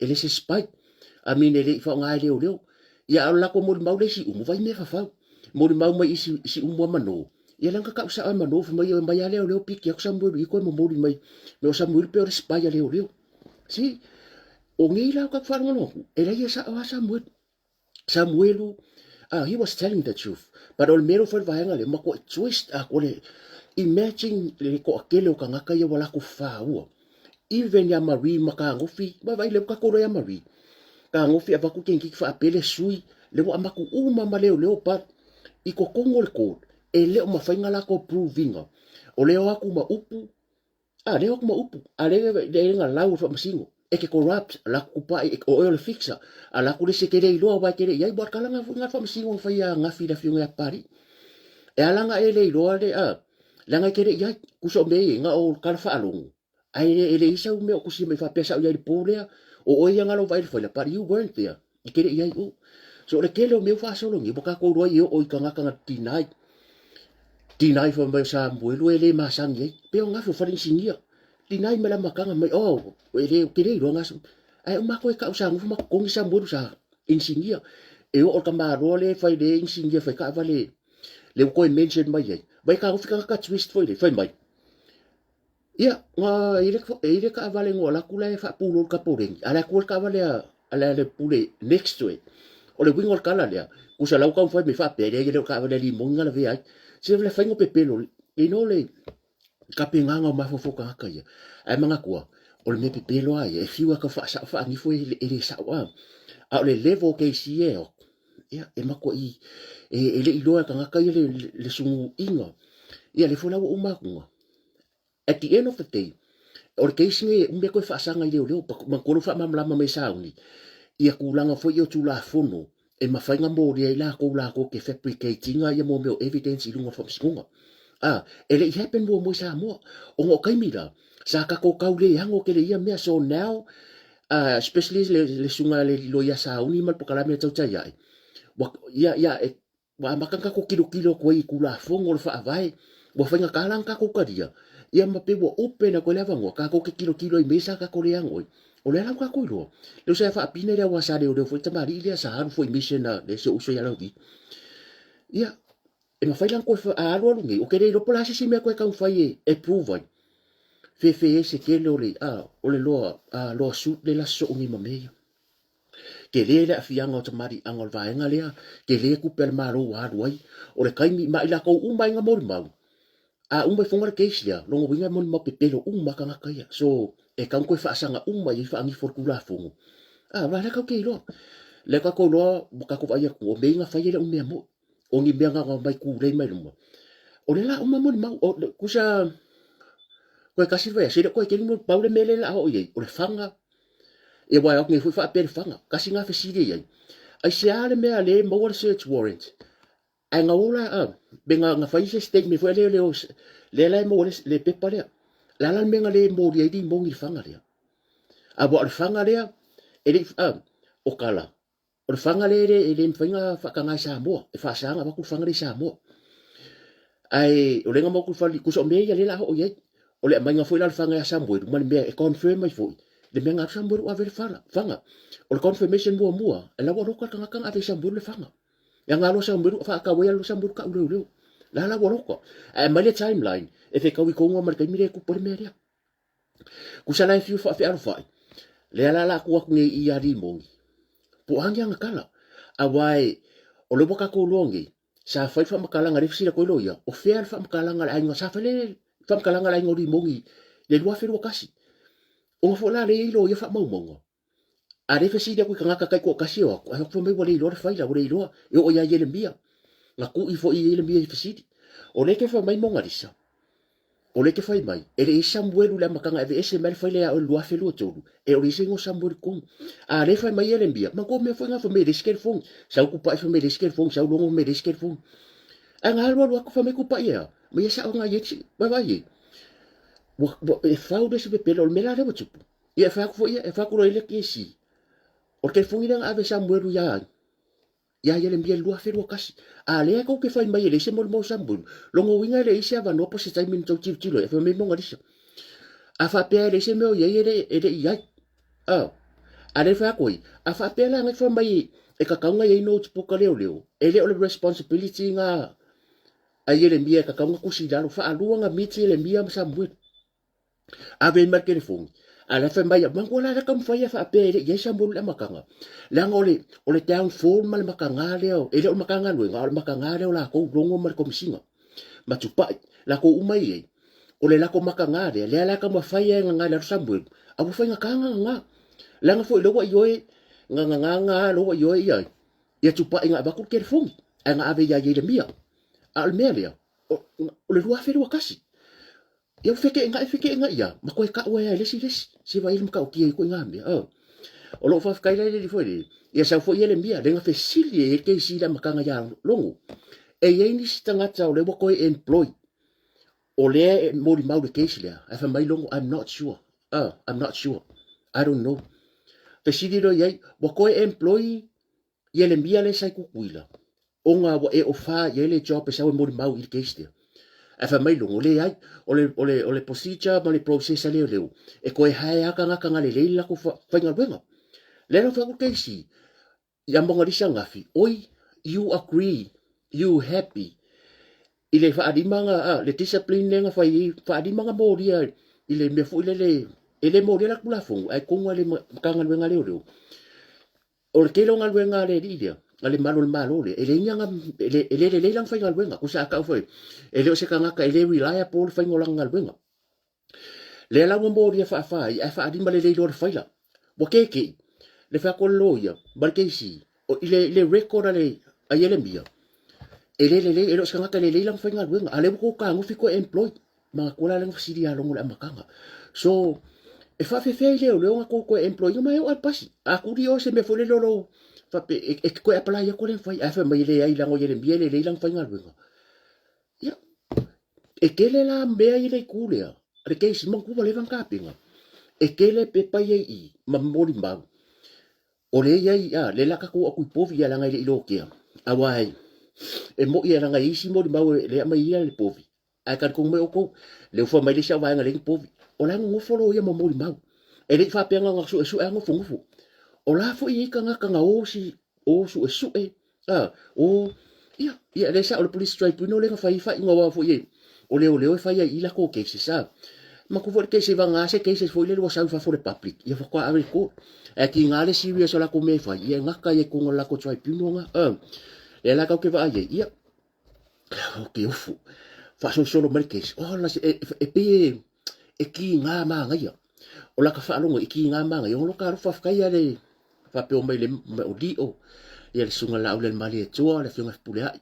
e le se spy. I mean e le i faaaoga e leoleo. Ia a o le latou molimau le isi umu, vai mea fafau. Molimau mai isi, isi umu a manō. Ia lea na tatau sao e manō, fai mai e omai lava leoleo piki atu Samuelu i koe momoli mai. Me o Samuelu pei o le spy a leoleo. See? O nei la o tatou faalogologo atu, e leai e sao lava Samuelu. Samuelu, he was telling the truth. But o le mea lea ua fai le vaega lea, matuai twist atoa le, imagine le toatele o tagata ia ua latou faua. Even ia Marie ma Kanofi, vaavaai lea ua tatou iloa ia Marie. Kanofi avatu teineitiiti faapele sui, lea ua amatu uma ma leoleo but i totonu o le court, e le o mafai ona latou prove ina. O lea o atu ma upu, A lea atu ma upu, a lea e na lau o le faamasino, e te corrupt, la ku kupaʻi, o oe o le fixer, a la ku le isi e te le iloa aua e te le i ai, ua kala na foi na faamasino na fai ia Gafi le afioga ia Papalii. E ala na e le iloa le, a, leaga e te le i ai, tusa o mea ia, na o kala faalogo, ae le, e le i sau mea o tusi mai faapea sa ou i ai i le po lea, o oe ia na lou vaai i le faila, but you weren't there, i te le i ai o. So o le tele o mea ua faasolo nei, ua tatou iloa ai e oo i tagata na deny, deny fai mai o Samuelu e le masani ai, pei o Gafi o fale inisinia, deny mai le amataga mai, oh, e le, ou te le iloa na, ae uma atu e tau sa nofo ma totogi Samuelu sa inisinia. E oo i le tamaloa lea e fai le inisinia fai taavale, lea ua toe mention mai ai, vai taofi tagata twist foi lea, fai mai, Ia, na e i ai le taavale na alu atu la e faapulou i le tapoleni, a o le atu le taavale a le pule next to it. O le uiga o le tala lea, tusa la ua taumafai mai faapea, e leai e le o le taavale a Limoni na lavea ai. Se le faiga o pepelo, you know le tapenaga o mafaufau o tagata ia. Ae manatua, o le mea pepelo lava ia, e fiu lava e tau faasao faanifo e le sao lava. A o le level o case ia e o atu, ia, e matuai, e le i iloa e tagata ia le sunuiga. Ia, lea foi la ua uma atu, At the end of the day, o le case nei e umi ai koe faasaga i leoleo, manatua lou faamalamalama mai e sauni, ia tulaga foi ia o Tulafono e mafai ona molia ai latou latou te fabricate ina ia mo mea o evidence i luga o le faamasinoga. A, e le i happen muamua i Samoa, ona o taimi la, sa tatou tau le ano tele i ia mea, so now, Especially le susuga a le loia Sauni ma le polokalame a Tautai Ae, ua, ia, ia, e, ua amata ona tatou tilotilo atu ai i Tulafono o le Faavae, ua faigata la ona tatou talia, ia ma pei ua open atu ai le avanoa tatou te tilotilo ai i mea sa tatou le ano ai. O lea la ua tatou iloa, lea sa faapine lea aua sa leoleo foi le tamalii lea sa alu foi i mission a le si ou uso ia Lauvi. Ia, e mafai la ona toe a alualu nei, ou te le iloa po o le a se isi mea toe taumafai e prove ai. Fefe ese tele o le, a, o le loa, a, loa suit le la sosoo nei ma mea ia. Tele le aafiaga o tamaliiaga o le vaega lea, tele tupe a le Malo ua alu ai. O le taimi, ma i latou uma ai na molimau, a uma ifoga le case lea, lona uiga e molimau pepelo uma lava tagata ia. So, e tatau ona toe faasaga uma i ai faanifo o le Tulafono. A, o la tatou te iloa. Lea tatou iloa, ua tatou vaai atu, o mea ia na fai e le o ni mea moni. O ni mea na ona omai tulei mai luma. O lea la uma molimau, o, tusa, toe tasi le vaiaso, e le o toe tele ni molimau, pau le mea lea o le a oo i ai, o le fana. Ia aua e o atu nei foi faapea le fana. Tasi lena fesili e i ai. Aisea le mea lea e maua le search warrant ae na o la a, pe na, na fai se statement foi lea lea, lea la e maua le, le pepa lea. Le a la le mea na le molia ai limoni i le fana lea? Aua o le fana lea, e le i, a, o tala, o le fana lea e le, e le mafai ona faataga i Samoa, e faasa ona avatu le fana lea i Samoa. Ae o lea na maua atu le fale, tusa o mea ia lea o le a oo i ai. O le aumaiga foi la o le fana ia Samuelu ma le mea e confirm ai foi le mea na alu Samuelu ave le fala, fana. O le confirmation muamua, e la ua loka le tagata na ave i Samuelu le fana. Ia na alu Samuelu, faatau ai alu Samuelu kau leoleo. La la ua loka. Ae aumai le timeline e fetaui tonu lava ma le taimi lea e tupu ai le mea lea. Kusa la e fiu faafealofai, lea la la atu atu nei i ia Limoni, po o a ni ana tala. Aua e, o lea ua tatou iloa nei, sa fai le faamatalaga, lea e fesili atu ai loia, o fea le faamatalaga a le aiga, sa fai le faamatalaga a le aiga o Limoni i le 2021. Ona foi la lea e i ai loia faamaumauga, a lea e fesili atu i tagata taitoatasi e o atu, ae o atu fai mai ua le iloa le faila, ua le iloa, e oo ia Ielemia. Na tui foi i Ielemia i fesili. O lea e te fai mai Monalisa, o lea e te fai mai, e leai Samuelu i le amataga e aveese mai le faila ia oe i le 2023, e o leai se igoa o Samuelu i totonu. A lea e fai mai Ielemia, manatua mea foi na fai mai e leai se telefoni, sau Tupai fai mai e leai se telefoni, sau Logo fai mai e leai se telefoni. Ae na alu alu atu fai mai Tupai e a? Ma ia sao na i ai, vaavaai i ai. Ua, ua, e fau le isi pepelo, o le mea la lea ua tupu. Ia e fai atu foi ia, e fai atu loa i le kesi. O le telefoni lea na ave e Samuelu ia ai, ia Ieremia i le 2021. A lea tou te fai mai e leai se molimau o Samuelu, lona uiga e leai se avanoa po o se taimi na tou tilotilo ai, fai mai Monalisa. A faapea e leai se mea o i ai, e le, e le i ai. A, a lea e fai atu ai, a faapea la na fai mai e tatau ona i ai notebook a leoleo, e le o le responsibility na a Ieremia e tatau ona tusi i lalo, faalua ona miti Ieremia ma Samuelu. Ave ai ma le telefoni, a la fai mai, manatua la lea taumafai e faapea e le i ai Samuelu i le amataga. Leaga o le, o le downfall ma le mataga lea, e le o le Matagaluega, a o le mataga lea o latou, Logo ma le Komesina, ma Tupai, latou uma i ai. O le latou mataga lea, lea la taumafai ai e gaga i lalo Samuelu, a ua faigata ona gaga. Leaga foi o lea ua ioe, na gaga gaga, lea ua ioe ia, ia Tupai na avatu le telefoni, ae na ave ia Ieremia. A o le mea lea, o, o le 2021. Ia ua feteenai, feteenai lava, ma toe tau ai lava e le isi le isi. Se vaai i le matautia ai koe ngā mea. Oh. O lou faafetai la i le alii foi lele, ia sau foi Ieremia, le na fesili e ai le KC i le amataga ia Logo. E i ai nisi tagata o lea ua toe employ, o lea e molimau i le case lea, ae fai mai Logo, I'm not sure. Oh, I'm not sure. I don't know. Fesili loa i ai, ua toe employ Ieremia lea sa i Tutuila, ona ua e offer i ai le job e sau e molimau i le case lea. Ae fai mai Logo, leai, o le, o le, o le procedure ma le process a leoleo, e toe hae lava tagata na lelei le latou faigaluega. Lea la fai atu le KC, ia Monalisa Gafi, oi, you agree, you happy i le faalima na, a, le discipline lea na fai ai, faalima na molia i le mea foi lele, e le molia la Tulafono, ae tonu lava i le Matagaluega a Leoleo. O le tele o galuega a le alii lea, a le malu o le Malo lea, e leai ni ana, e le, e le lelei lana faigaluega. Tusa a tau foi, e le o se tagata, e le reliable le faiga o lana galuega. Lea la ua molia faafa ai, ae faalima lelei loa le faila. Ua keke'i le fai atu o le loia ma le KC, o, i le, i le record a le, a Ieremia, e le lelei, e le o se tagata lelei lana faigaluega. A lea ua tou tagofi toe employ. Manatua la lea na fesili ia Logo i le amataga. So, e faafefea i leoleo ona tou toe employ ina mai e oo lava i le pasi. A tuli oe se mea foi lele o lou faapea e, e te toe apply atu le mafai. Ae fai mai e leai leaga o Ieremia e lelei lana faigaluega. Ia, e tele la mea i le itu lea, le case manatua ua leva ona tapena. E tele pepa ia i i ma molimau. O lea i ai, a, lea la tatou aku i povi ia leaga e le i lokea. Aua e, e moi e leaga e isi molimau e le aumai ia le povi. Ae talitonu mai outou, lea ua fai mai le isi au vaega leai ni povi. O la e nonofo loia ma molimau. E le i faapea na ona suesue lava nofonofo. O la foi e i ai tagata na o si, o suesue, a, o, ia, ia, lea sa o le Police Tribunal lea na fai ai faaiuga aua foi e, o leoleo e fai ai i i latou cases, a. Manatua foi le case vagana se cases foi lele ua sau i fafo o le public, ia faatoa ave i le court. Ae tiga le serious o latou mea e fai, ia e gata ai i totonu o le latou tribunal na, a. Lea la tatou te vaai ai, ia, o ke ofu. Faasolosolo mai le case, oh, la se, e, e pei e, e kiga manaia. O laka faalogo e kiga manaia, ona loka alofa faafetai ia le faapea mai le o Lio, ia le susuga Laauli a le Malietoa, le afioga i Fepuleai,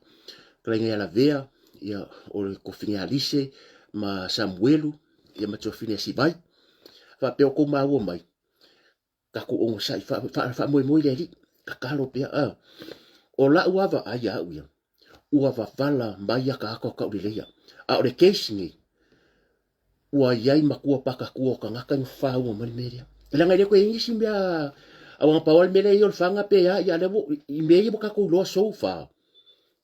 fetalaiga ia Lavea, ia o le tofiga ia Lise ma Samuelu, ia ma tofiga ia Sivai. Faapea o kou maua mai, tatou onosai, faamoemoe i le Alii, tatalo pea. A. O lau lava vaai ia au ia, ua vavala mai ataata o Tauleleia. A o le case nei, ua i ai matua patatua o tagata ina fafaua mai le mea lea. Leaga e le toe i ai nisi mea, aua na pau lava le mea lea e i ai o le faga pe a, ia lea ua, i mea ia ua tatou iloa so far,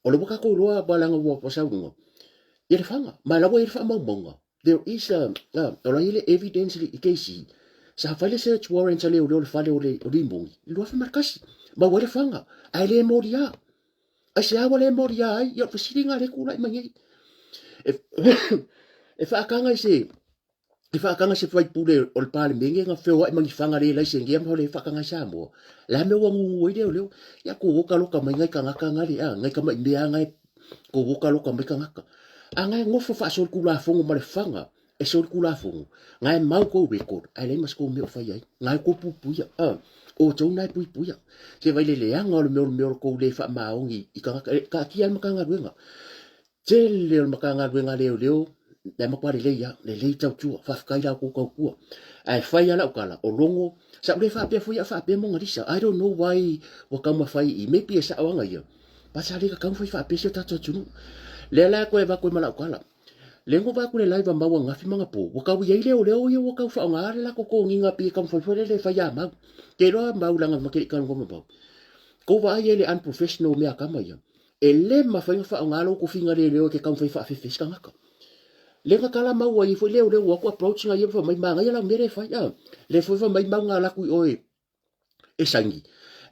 o lea ua tatou iloa aua leaga ua sau i luga, ia le faga. Ma o la ua i ai le faamaumauga. There is a, o la e i ai le evidence i le case, sa fai le search warrant a leoleo i le fale o le Limoni i le 2001, maua ai le faga, ae le molia. Aisea ua le molia ai? Ia o le fesiliga lea e tulai mai nei. E, e faataga i se e faataga se faipule o le Palemene na feoai ma ni faga le laisenia ma le faataga i Samoa. Le a mea ua gugu ai leoleo? Ia ko oka loka mai ngai tagata nga le a, ngai tamai mea nga e ko oka loka mai tagata. A ngai ngofo faasolitulafono ma le faga e solitulafono, ngai mau kou record, ae leai ma se kou mea o fai ai. Ngai kou puipuia, a, outou na e puipuia. Se vai le leaga o le mea o le mea o le kou le faamaoni i tagata, e taatia le Matagaluega. Tele o le Matagaluega a leoleo, e matua lelei lava, lelei tautua, faafetai la outou tautua. Ae fai lava lau tala, o Logo, sa ou le faapea foi au faapea Mona Lisa, I don't know why ua taumafai i, maybe e sao ana ia, but sa le tatau ona fai faapea si o tatou atunuu. Lea la e toe avatu ai ma lau tala. Lea na ou vaai atu i le live a Mau ananafi ma anapo, ua tau i ai leoleo ia ua tau faaaoga le latou toniga pei e taumafai foi lele e fai a Mau. Te iloa Mau leaga ma te le i talanoa ma Mau. Tou vaai i ai le unprofessional o mea a tama ia. E le mafai ona faaaoga lou tofiga leoleo e te taumafai e faafefe ai se tagata. Lea na tala Mau ai foi leoleo ua o atu approach na ia ma fai mai, manaia lau mea lea e fai a. Lea foi fai mai Mau na alu atu i o e e saini.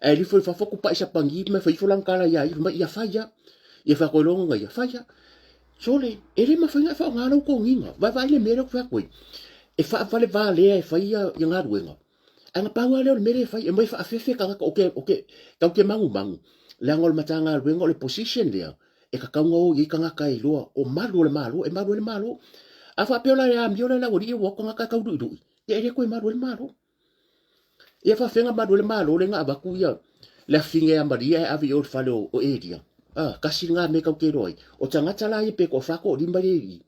Ae lifo i fafo kupaʻi sapagi ma fai ifo lana tala iā ia, fai mai, ia fai a. Ia fai atu ai loa ia, fai a. Sole, e le mafai ona e faaaoga lou toniga. Vaevaai le mea lea ou te fai atu ai. E faavalevalea e fai ia galuega. Ae na pau lava lea o le mea lea e fai, e omai e faafefe tagata, o ke, o ke, tatou te manumanu, leaga o le Matagaluega o le position lea, e tatau ona o i ai tagata e iloa, o malu o le Malo, e malu ai le Malo. A faapea o le amio lea a le aualii ua o atu tagata e tau luʻiluʻi, ia e le toe malu ai le Malo. Ia faafefea na malu ai le Malo lea na avatu ia le afine ia Maria e ave i o i le fale o Elia. A, tasi lena mea tatou te iloa ai. O tagata la ia pe toafa toalima lea i i,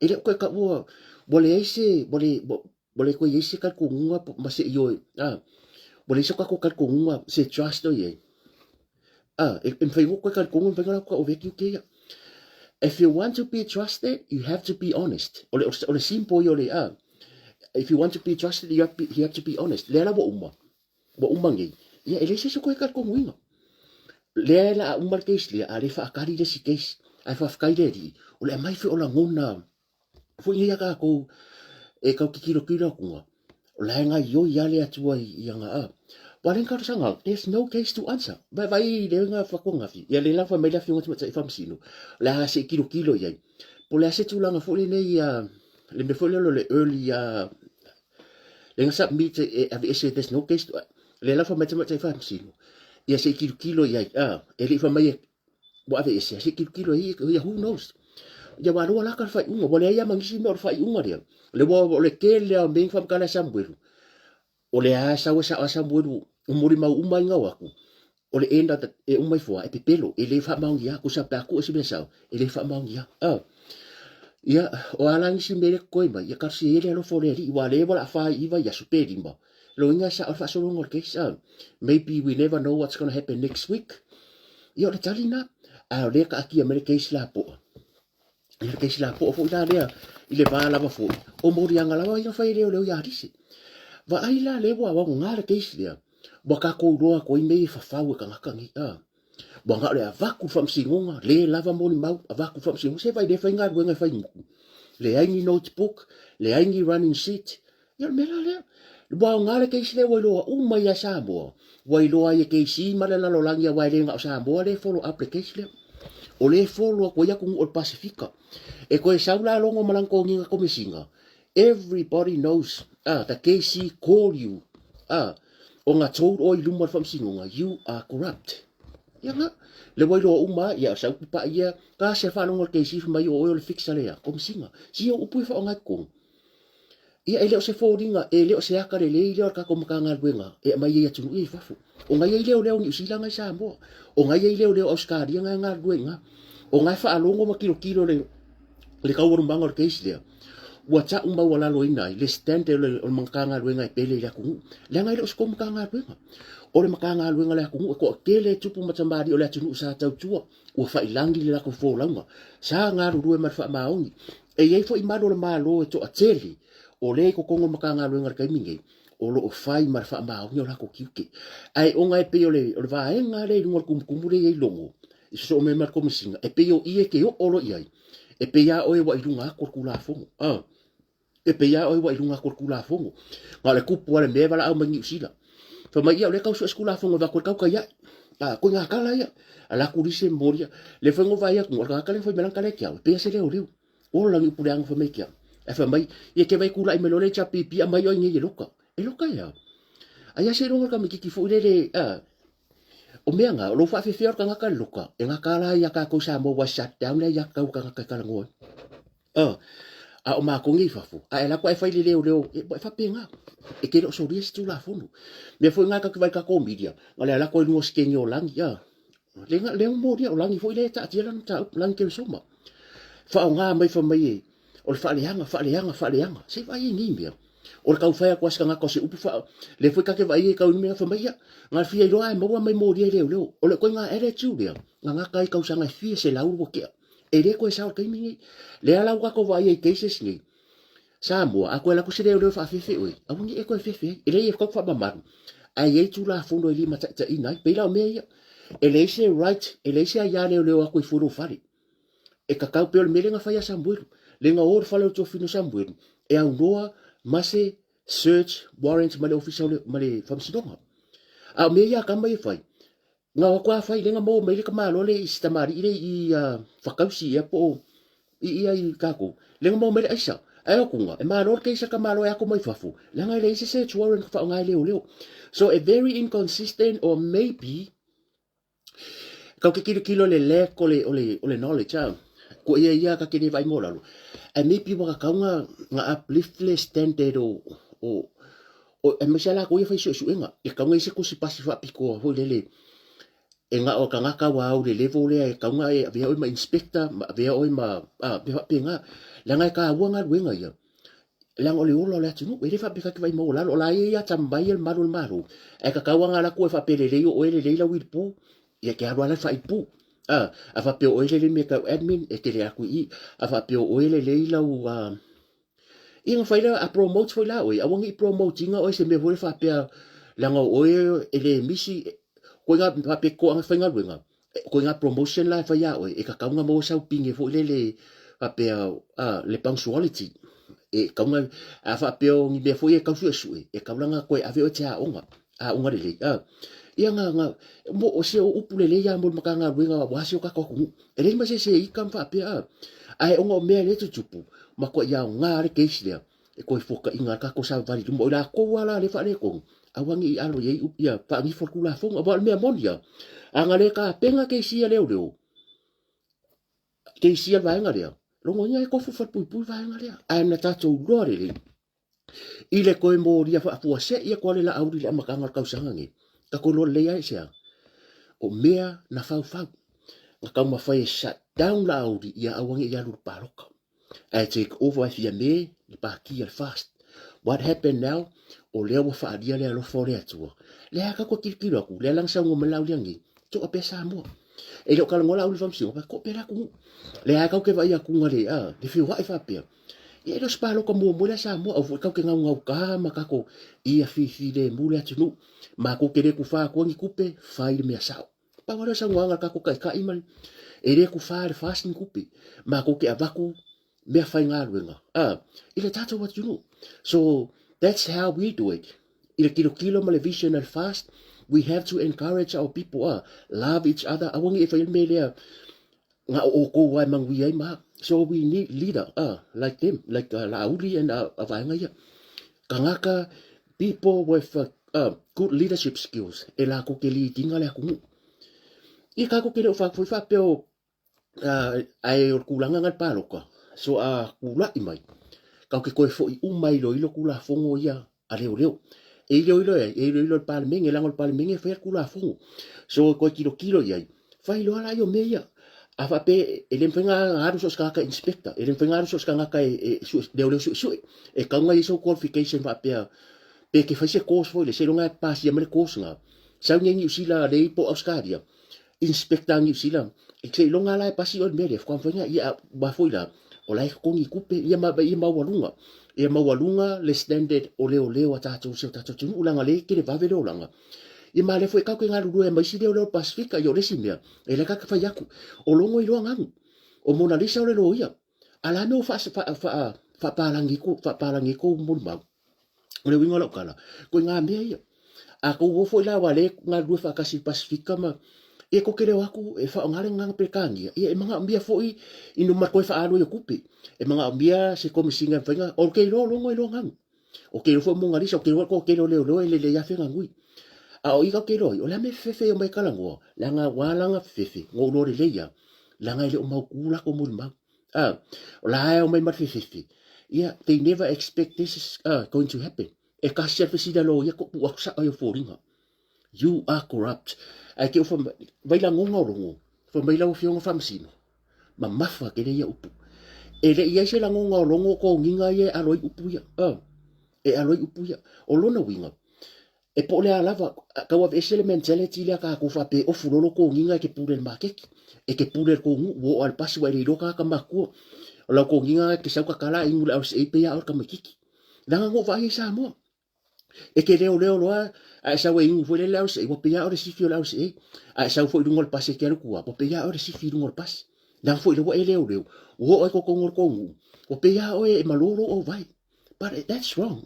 e le o toe taua, ua leai se, ua le, ua le toe i ai se talitonuga ma se ioe, a, ua leai so tatou talitonuga, se trust o i ai. A, e mafai ona toe talitonu, e mafai ona latou tauavea tiute ia. If you want to be trusted, you have to be honest. O le, o le simple ia o le, a, if you want to be trusted, you have to be, you have to be honest. Lea la ua uma, ua uma nei. Ia, e leai se isi o toe talitonuina. Lea e la a uma le case lea, a le faatali le isi case. Ae faafetai le Alii, o le aumai foi o lagona foi nei a tatou e tau tilotilo atu, o la e gaioi lava le Atua i ana a. Ua le talosaga, there's no case to answer. Vaivai i le nga whakongafi. Ia le la whai mai le afioga tamaitai faamasino. O le a se i tilotilo i ai. Po o le a se tulaga foi lenei a le mea foi lea o le early a le nga submit e aveese there's no case to le la whai mai tamaitai faamasino. Ia se i tilotilo i ai. A, e le i whai mai e ua aveese, se i tilotilo i ai, ia who knows. Ia ua loa la ka le faaiuga, ua leai lava ma nisi mea o le faaiuga lea. Le ua o le tele lava o mea i faamatala e Samuelu. O le a sau e sao a Samuelu, o molimau uma ai na o atu. O le end of the, e uma ifo lava, e pepelo, e le faamaonia. Tusa pe a tuu e se mea sao, e le faamaonia. Ia, o a la nisi mea lea e totoe mai, ia talosia ia le alofa o le Alii, aua o lea ua laafa ai 9 aso pe 5. Loiga e sao le faasologa o le case, Maybe we never know what's gonna happen next week. Ia o le tali na, ae o lea e taatia mai le case lapoa. Ia le case lapoa foi la lea i le va lava foi, o moliaga lava ia na fai e leoleo ia Alise. Vaai la lea ua aoga le case lea, ua tatou iloa atu ai mea ia e fafau e tagata nei, a. Ua na o le avatu i le faamasinoga, le lava molimau, avatu i le faamasinoga, se vaai lea e fai galuega e fai mutu. Leai ni notebook, leai ni running sheet. Ia o le mea la lea. Ua aoga le case lea ua iloa uma ia Samoa. Ua iloa ai e KC ma le lalolagi aua e le na o Samoa lea e follow up le case lea. O lea e follow atu ai atunuu o le Pasefika. E toe sau la logo ma lana toniga komesina. Everybody knows ah, the KC call you ah, ona told oe i luma o le faamasinoga, you are corrupt. Ia nga, le ua iloa uma, ia sau pupa ia, ka se faalogo le KC fai mai o oe o le fixer lea, komesina. Si o upu e faaaoga i totonu. Ia e le o se foliga, e le o se aka lelei lea o le tatou Matagaluega e aumai ai atunuu ia i fafo. O na i ai leoleo Niu Sila na i Samoa, o na i ai leoleo Ausetalia na e galulue i ina. O na e faalogo ma tilotilo le le taualumaga o le case lea, ua tau maualaloina ai le standard o le Matagaluega e pele i le atunuu, leaga e le o se tou Matagaluega. O le Matagaluega a le atunuu e toatele tupu ma tamalii o le atunuu sa tautua, ua failangi le latou folauga, sa galulue ma le faamaoni. E i ai foi malu o le Malo e toatele o lea i totonu o le Matagaluega i le taimi nei, o lo o fai ma le faamaoni o latou tiute. Ae ona e pei o le, o le vaega lea i luga o le tumutumu lea e i ai logo, i sosoo mai ma le Komesina, e pei o i e te oo loa i ai, e pei lava oe ua i luga atu o le Tulafono. Ah. E pei lava oe ua i luga atu o le Tulafono. Na o le tupu lava le mea e valaau mai Niu Sila. Fai mai, ia, o lea e tau sue se Tulafono e avatu ai le tautai ae. A, koe ngā kala ia. A la ku lise moria. Le fai ngo vai atu, o le tagata lea fai mai lana tala e ke au, e pei a se leoleo. Ola langi upu leaga fai mai ke au. Ae fai mai, ia ke vai kula'i mai loa le HRPP a mai oe nei e loka. E loka e au. Ai a se iloga o le tamaititi foi lele, a, o mea nga, o lou faafefea o le tagata le loka, e gata la ia tatou Samoa ua shut down le aiatatau a tagata e talanoa ai. A, a o matou nei i fafo, a e alu atu ae fai le leoleo, e, e faapena. E te le o solia se Tulafono. Mea foi na tatou te vaai i tatou media, na o le alu atu ai i luga o sikeni o Lagi, a. Le, le molia o Lagi foi lea e taatia lana mataupu, Lagi Keresoma. Faaaoga mai fai mai e, o le faaleaga, faaleaga, faaleaga. Se i vaai ai nei mea. O le tau fai atu a se tagata o se upu faa... Le foi ta te vaai ai tau i mea fai mai ia. Na fia iloa ae maua mai molia e leoleo. O le ituaiga attitude lea, na gata ai tausaga e fia selau ua tea. E le toe sao i le taimi lenei. Lea la ua tatou vaai ai i cases nei, Samoa, a toe alu atu se leoleo e faafefe oe, aua ne i e toe fefe ai. E leai e tatau faamamalu, ae i ai Tulafono e limataitaiina ai. Pei la o mea ia, e leai se right, e leai se aia leoleo atu i fua i lou fale. E tatau pei o le mea lea na fai ia Samuelu. Lea na o le fale o le tuafafine o Samuelu, e aunoa ma se search warrant ma le ofisa o le, ma le faamasinoga. A o mea ia a tama ia e fai, Na o atu a fai lea na maua mai le tamaloa lea i si tamalii lea i Fakausi ea po o i ia i tatou lea na maua mai le aisa. Ae o atuga e malo le case a tamaloa e ako mai fafo leaga e leai se search warrant na faaaoga e leoleo. So e very inconsistent or maybe tau te tilotilo i le lack o le, o le, o le knowledge a. Ko ia ia ka te le vaai mo lalo. Ae maybe ua tatau na, na uplift le standard o, o, O, aemaise lava latou ia fai suesuega, e tatau ona i ai se tusi pasi faapitoa foi lele e na o tagata ua au i le level lea e tatau ona e avea oe ma inspector, ma avea oe ma, a, mea faapena. Leaga e taua galuega ia, leaga o le ola o le atunuu. E le faapea ta te vaai maualalo, o la e ia atamamai ia le malu o le Malo, ae tatau lava ona alu atu e faapea lelei o oe lelei lau uilipu, ia e te alu lava la i le faaipu. A, a faapea o oe lelei mea tau admin, e te le alu atu i i. A faapea o oe lelei lau, a, Ia na fai lea, a promote foi la oe, aua ne i promote ina oe se mea foi lea faapea, leaga o oe e le misi, koe nga faapea toaga faigaluega, koe nga promotion la e fai ia oe, e tatau ona maua sau pine foi lele faapea le punctuality. E tatau ona, a faapea o ni mea foi e tau suesue, e tatau la ona toe ave oe e te aoga, aoga lelei. Ia na, na, mo, o se upu lelei lava mo le Matagaluega aua si o tatou atunuu. E leai ma se isi e ika ma faapea, a. Ae ona o mea lea e tutupu, matuai aoga le case lea e toe fuataiga ai le tatou savavali i luma. O i latou lava la lea e faaletonu, aua ne i alo i ai ia faagifo le Tulafono. Aua o le mea moni lava, a na le tapena case ia leoleo, case ia le vaega lea, lona uiga e tofu falepuipui le vaega lea. Ae na tatou iloa lelei, i le toe molia faafuasei atu lava le Laauli i le amataga o le tausaga lenei, tatou iloa lelei lava i se a? O mea na faufau, na taumafai e shut down Laauli ia aua ne i alu i le palota. Ae take over e Fiame le pati a le FAST. What happened now? O lea ua faaalia le alofa o le Atua. Lea lava tatou tilotilo atu, lea la na saunoa mai Laauli ananei, to'a pea Samoa. E le o talanoa Laauli i le faamasinoga, to'a pea le atunuu. Lea lava tatou te vaai atu le feoai faapea. Ia e le o se palota muamua lea a Samoa, aua foi tatou te gaugauta ma tatou ia filemu le atunuu. Matou te le tufa atua ni tupe, fai le mea sao. Pau lava lea o le saunoaga a le tatou taitai ma le, e le tufa e le FAST ni tupe. Matou te avatu mea faigaluega i le tatou atunuu. So that's how we do it. I le tilotilo ma le vision a le FAST, we have to encourage our people, love each other, aua ne i e faia le mea lea na o outou lava e manuia ai ma au. So we need leader like them, like Laauli and vaega ia. Tagata, people with good leadership skills e latou te lead ina le atunuu. Ia tatou te le o foi faapea o ae o le tulaga na le palota, so a tulai mai, tatou te toe foi uma e iloilo Tulafono ia a leoleo. E iloilo e ai? E iloilo e le Palemene, leaga o le Palemene e faia le Tulafono. So e toe tilotilo i ai, fai loa la ia o mea ia. A faapea e le mafai ona alu so o se tagata inspector, e le mafai ona alu so o se tagata e sue, leoleo suesue. E tatau ona i ai sou qualification faapea, pe te fai se course foi lea, seiloga e pasia mai le course lena. Sau nei Niu Sila lea po o Ausetalia, inspector a Niu Sila, seiloga la e pasi oe i le mea lea, faatoa mafai ona, ia aua foi la, o la e totogi tupe, ia ma, ia maualuga, ia maualuga le standard o leoleo a tatou i si o tatou atunuu, leaga o lea e televave le olaga. Ia ma o lea foi tatou te galulue ai ma isi leoleo o le Pasefika, ia o le isi mea, e le ta fai atu, o Logo iloa ganu, o Mona Lisa o le loia, a o le a mea ua faapalagi ai kou molimau? O le uiga o lau tala, koe ngā mea ia. A tou o foi la aua lea e galulue faatasi i le Pasefika ma ia tou te le o atu e faaaoga le gagana Peretania, ia e manaomia foi i numa toe faaalu ai o tupe. E manaomia se komesina e mafai ona, ou te iloa o Logo e iloa ganu. Ou te iloa foi o Mona Lisa, ou te iloa foi o le toatele o leoleo e lelei lava feganui. A o i tatou te iloa ai, o le a mea e fefefe ai e omai e talanoa, leaga ua ala ona fefefe, na ou iloa lelei lava, leaga e le o mautu latou molimau. O la e omai ma le fefefe. Ia, they never expect this is going to happen. E kasi a le fesili a loia, ko tuu atu sao i o foliga. You are corrupt. Ae ke ufa vai lagoga o logo. Fa mai lau afioga faamasino. Mamafa tele ia upu. E le i ai se lagoga o logo ko ngiga ia e alo ai upu ia. E alo ai upu ia. O lona uiga, E po o le a lava, tau aveese le mentality lea tatou faapea e ofu loa lou toniga e te pule i le maketi, e te pule i le tou nuu, ua oo lava i le pasi ua e le iloa tagata matutua. O lau toniga e te sau tatala e inu i le RCA pei lava oe o le tamaititi. Leaga na ou vaai ai i Samoa. E te leoleo loa ae sau e inu foi lele le RCA, ua pei lava oe o le sifi o le RCA. A e sau foi i luga o le pasi e te alu i tua, ua pei lava oe o le sifi i luga o le pasi. Leaga foi lea ua e leoleo, ua oo ai totonu o le tou nuu, ua pei lava oe e malo lou auvae. But that's wrong.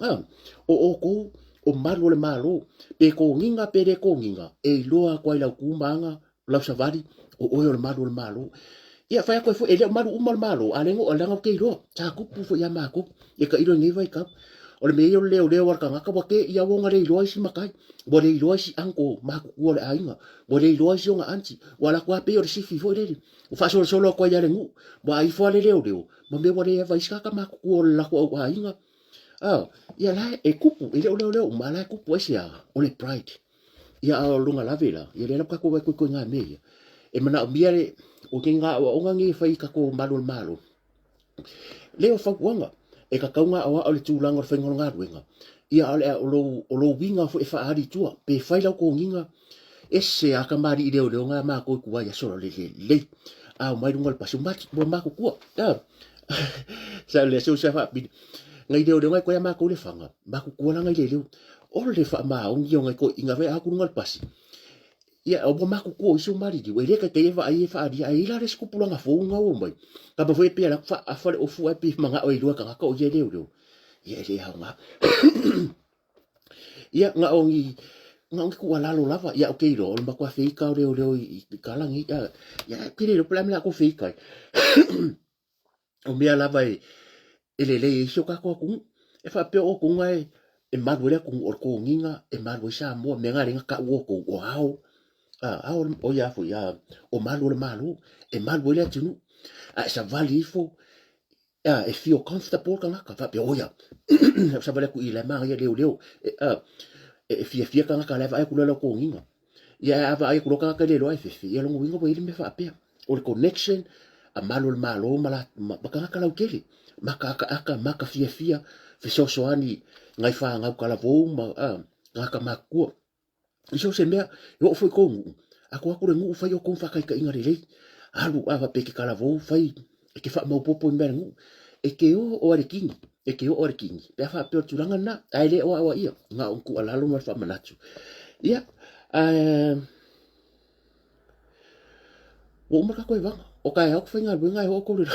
O outou, o malu o le Malo, pe toniga pe le toniga, e iloa atu ai lau tu ma aga, lau savali, o oe o le malu o le Malo. Ia, fai atu ai foi, e le o malu uma le Malo, a le no, leaga ou te iloa, sa tupu foi ia matou, e tailo i nei vaitau. O le mea ia o le leoleo a le tagata, ua te i ua ona le iloa isi matai, ua le iloa isi uncle matutua o le aiga, ua le iloa isi ona aunty, ua alu atu lava pei o le sifi foi lele. Ua faasolosolo atu ai lava le nuu, ua ifo lava le leoleo, ma mea ua le ava ai isi tagata matutua o le latou au aiga. Ia la e tupu, e le o leoleo uma, a la e tupu aisea? O le pride. Ia a o lona lave la, ia lea la ua tatou vaai koikoi ngā mea ia. E manaomia le, o ke ngā aoaoga nei e fai i tatou malu o le Malo. Lea o fautuaga, e tatau ona aoao i le tulaga o le faiga o le galuega, ia a o le, o lou, o lou uiga foi e faaali i tua, pe fai lau toniga, ese a tamalii leoleo na matou i tua i aso le lelei, a omai luga o le pasi, ua matutua, sa le aso sa faapili, ngai leoleo ngai koe a matou le faga, matutua la ngai leoleo, o le faamaoni o ngai toeaiina foi a o atu luga o le pasi, Ia, ua matutua o isi o maliliu, e le taitai e vaai e faaalia, ae i ai la le isi tupulaga fou na ua omai, kapa foi e pei e alu atu faaafa le ofu ae pei e manao e iloa e tagata o ia e leoleo. Ia, e le aoga. Ia, na o ni, na o ni tuualalo lava, ia, ou te iloa, o le matua feika o leoleo i kala nei, ia, ou te le iloa po o le a le mea o le a tou feika ai. O mea lava e, e lelei ai si o tatou atunuu. E faapea o outou e, e malu ai le atunuu, o le toniga e malu ai Samoa, mea na lea na tau outou, o ao, a, ao, o ia foi, a, o malu o le Malo, e malu ai le atunuu. A e savali ifo, a, e feel comfortable le tagata, faapea, o ia, e savali atu i la e manaia leoleo, e, a, e fiafia tagata la e vaai atu loa i lau toniga. Ia a vaai atu loa tagata e le iloa e fefe, ia lona uiga ua i ai le mea faapea. O le connection a malu o le Malo ma, la, ma, ma tagata lautele, maka akaaka, maka fiafia, fesoasoani ngai whāngau kalavou ma tagata matutua. I so se mea, e oo foi kou nuu, a ko aku le nuu whai o kou whakaikainga lelei, alu a whape ke kalavou, whai e ke whaamaupopo i mea le nuu. E te o o le kini, e te o o le kini, pe a faapea o le tulaga lena, ae le o aoaia, na o ni tuualalo ma le faamanatu. Ia, ae ua uma le tatou evaga. O taeao ou te faigaluega ae oo tou le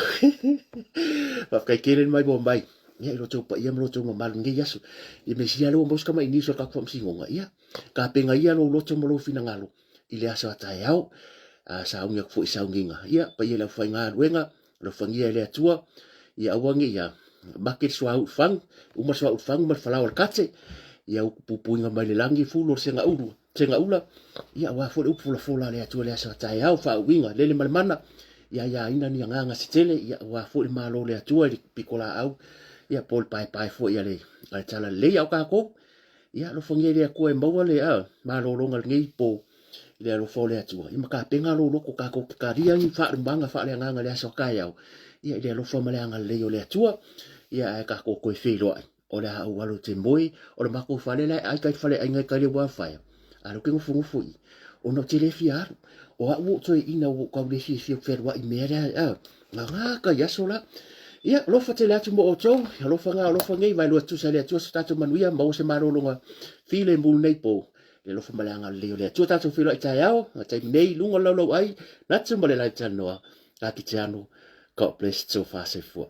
Faafetai tele le maimoa mai. Ia, i lo outou paia ma lo outou mamalu i lenei aso. Ia mesia lea ua maua si tamai news o le tatou faamasinoga. Ia, tapena ia lou loto ma lou finagalo i le aso a taeao. A sauni atu foi i sauniga. Ia, paia i le aufaigaluega, alofagia e le Atua. Ia aua ne i ia make le suauu i fagu, uma le suauu i fagu ma le falaoa i le kate. Ia utu puipuiga mai le lagi, fulu o le segaulu, segaula. Ia aua foi le upu folafola a le Atua i le aso a taeao, faauiga, lele ma le mana. Ia aiaina ni agaga se tele, ia aua foi le malo o le Atua i le pitolaau, ia po o le paepae foi a le, a le Talalelei. A o tatou, ia alofagia e le Atua e maua le malologa i lenei po i le alofa o le Atua. Ia ma tapena lou loto tatou te talia ni faalumaga faaleagaga i le aso a taeao, ia i le alofa ma le agalelei o le Atua. Ia ae tatou toe feiloai, o le a ou alu ou te moe, o le matou fale la e ai tai faleaiga i tai le uafaia. A o lea ou te nofonofo i i, ona ou te le fia alu. O au ua ou toeaina ua ou tau le fiafia ou te fealuai i mea lea, a, gagā tai aso la. Ia, alofa tele atu mo outou, alofa gā, alofa nei, vaelua tusa e le Atua so tatou manuia, maua se malologa filemu lenei po. Le alofa ma le agalelei o le Atua tatou feiloai taeao, a taimi nei, luga o le laulauai, natu ma le lae talanoa, ka kiteano, God bless, so far, soifua.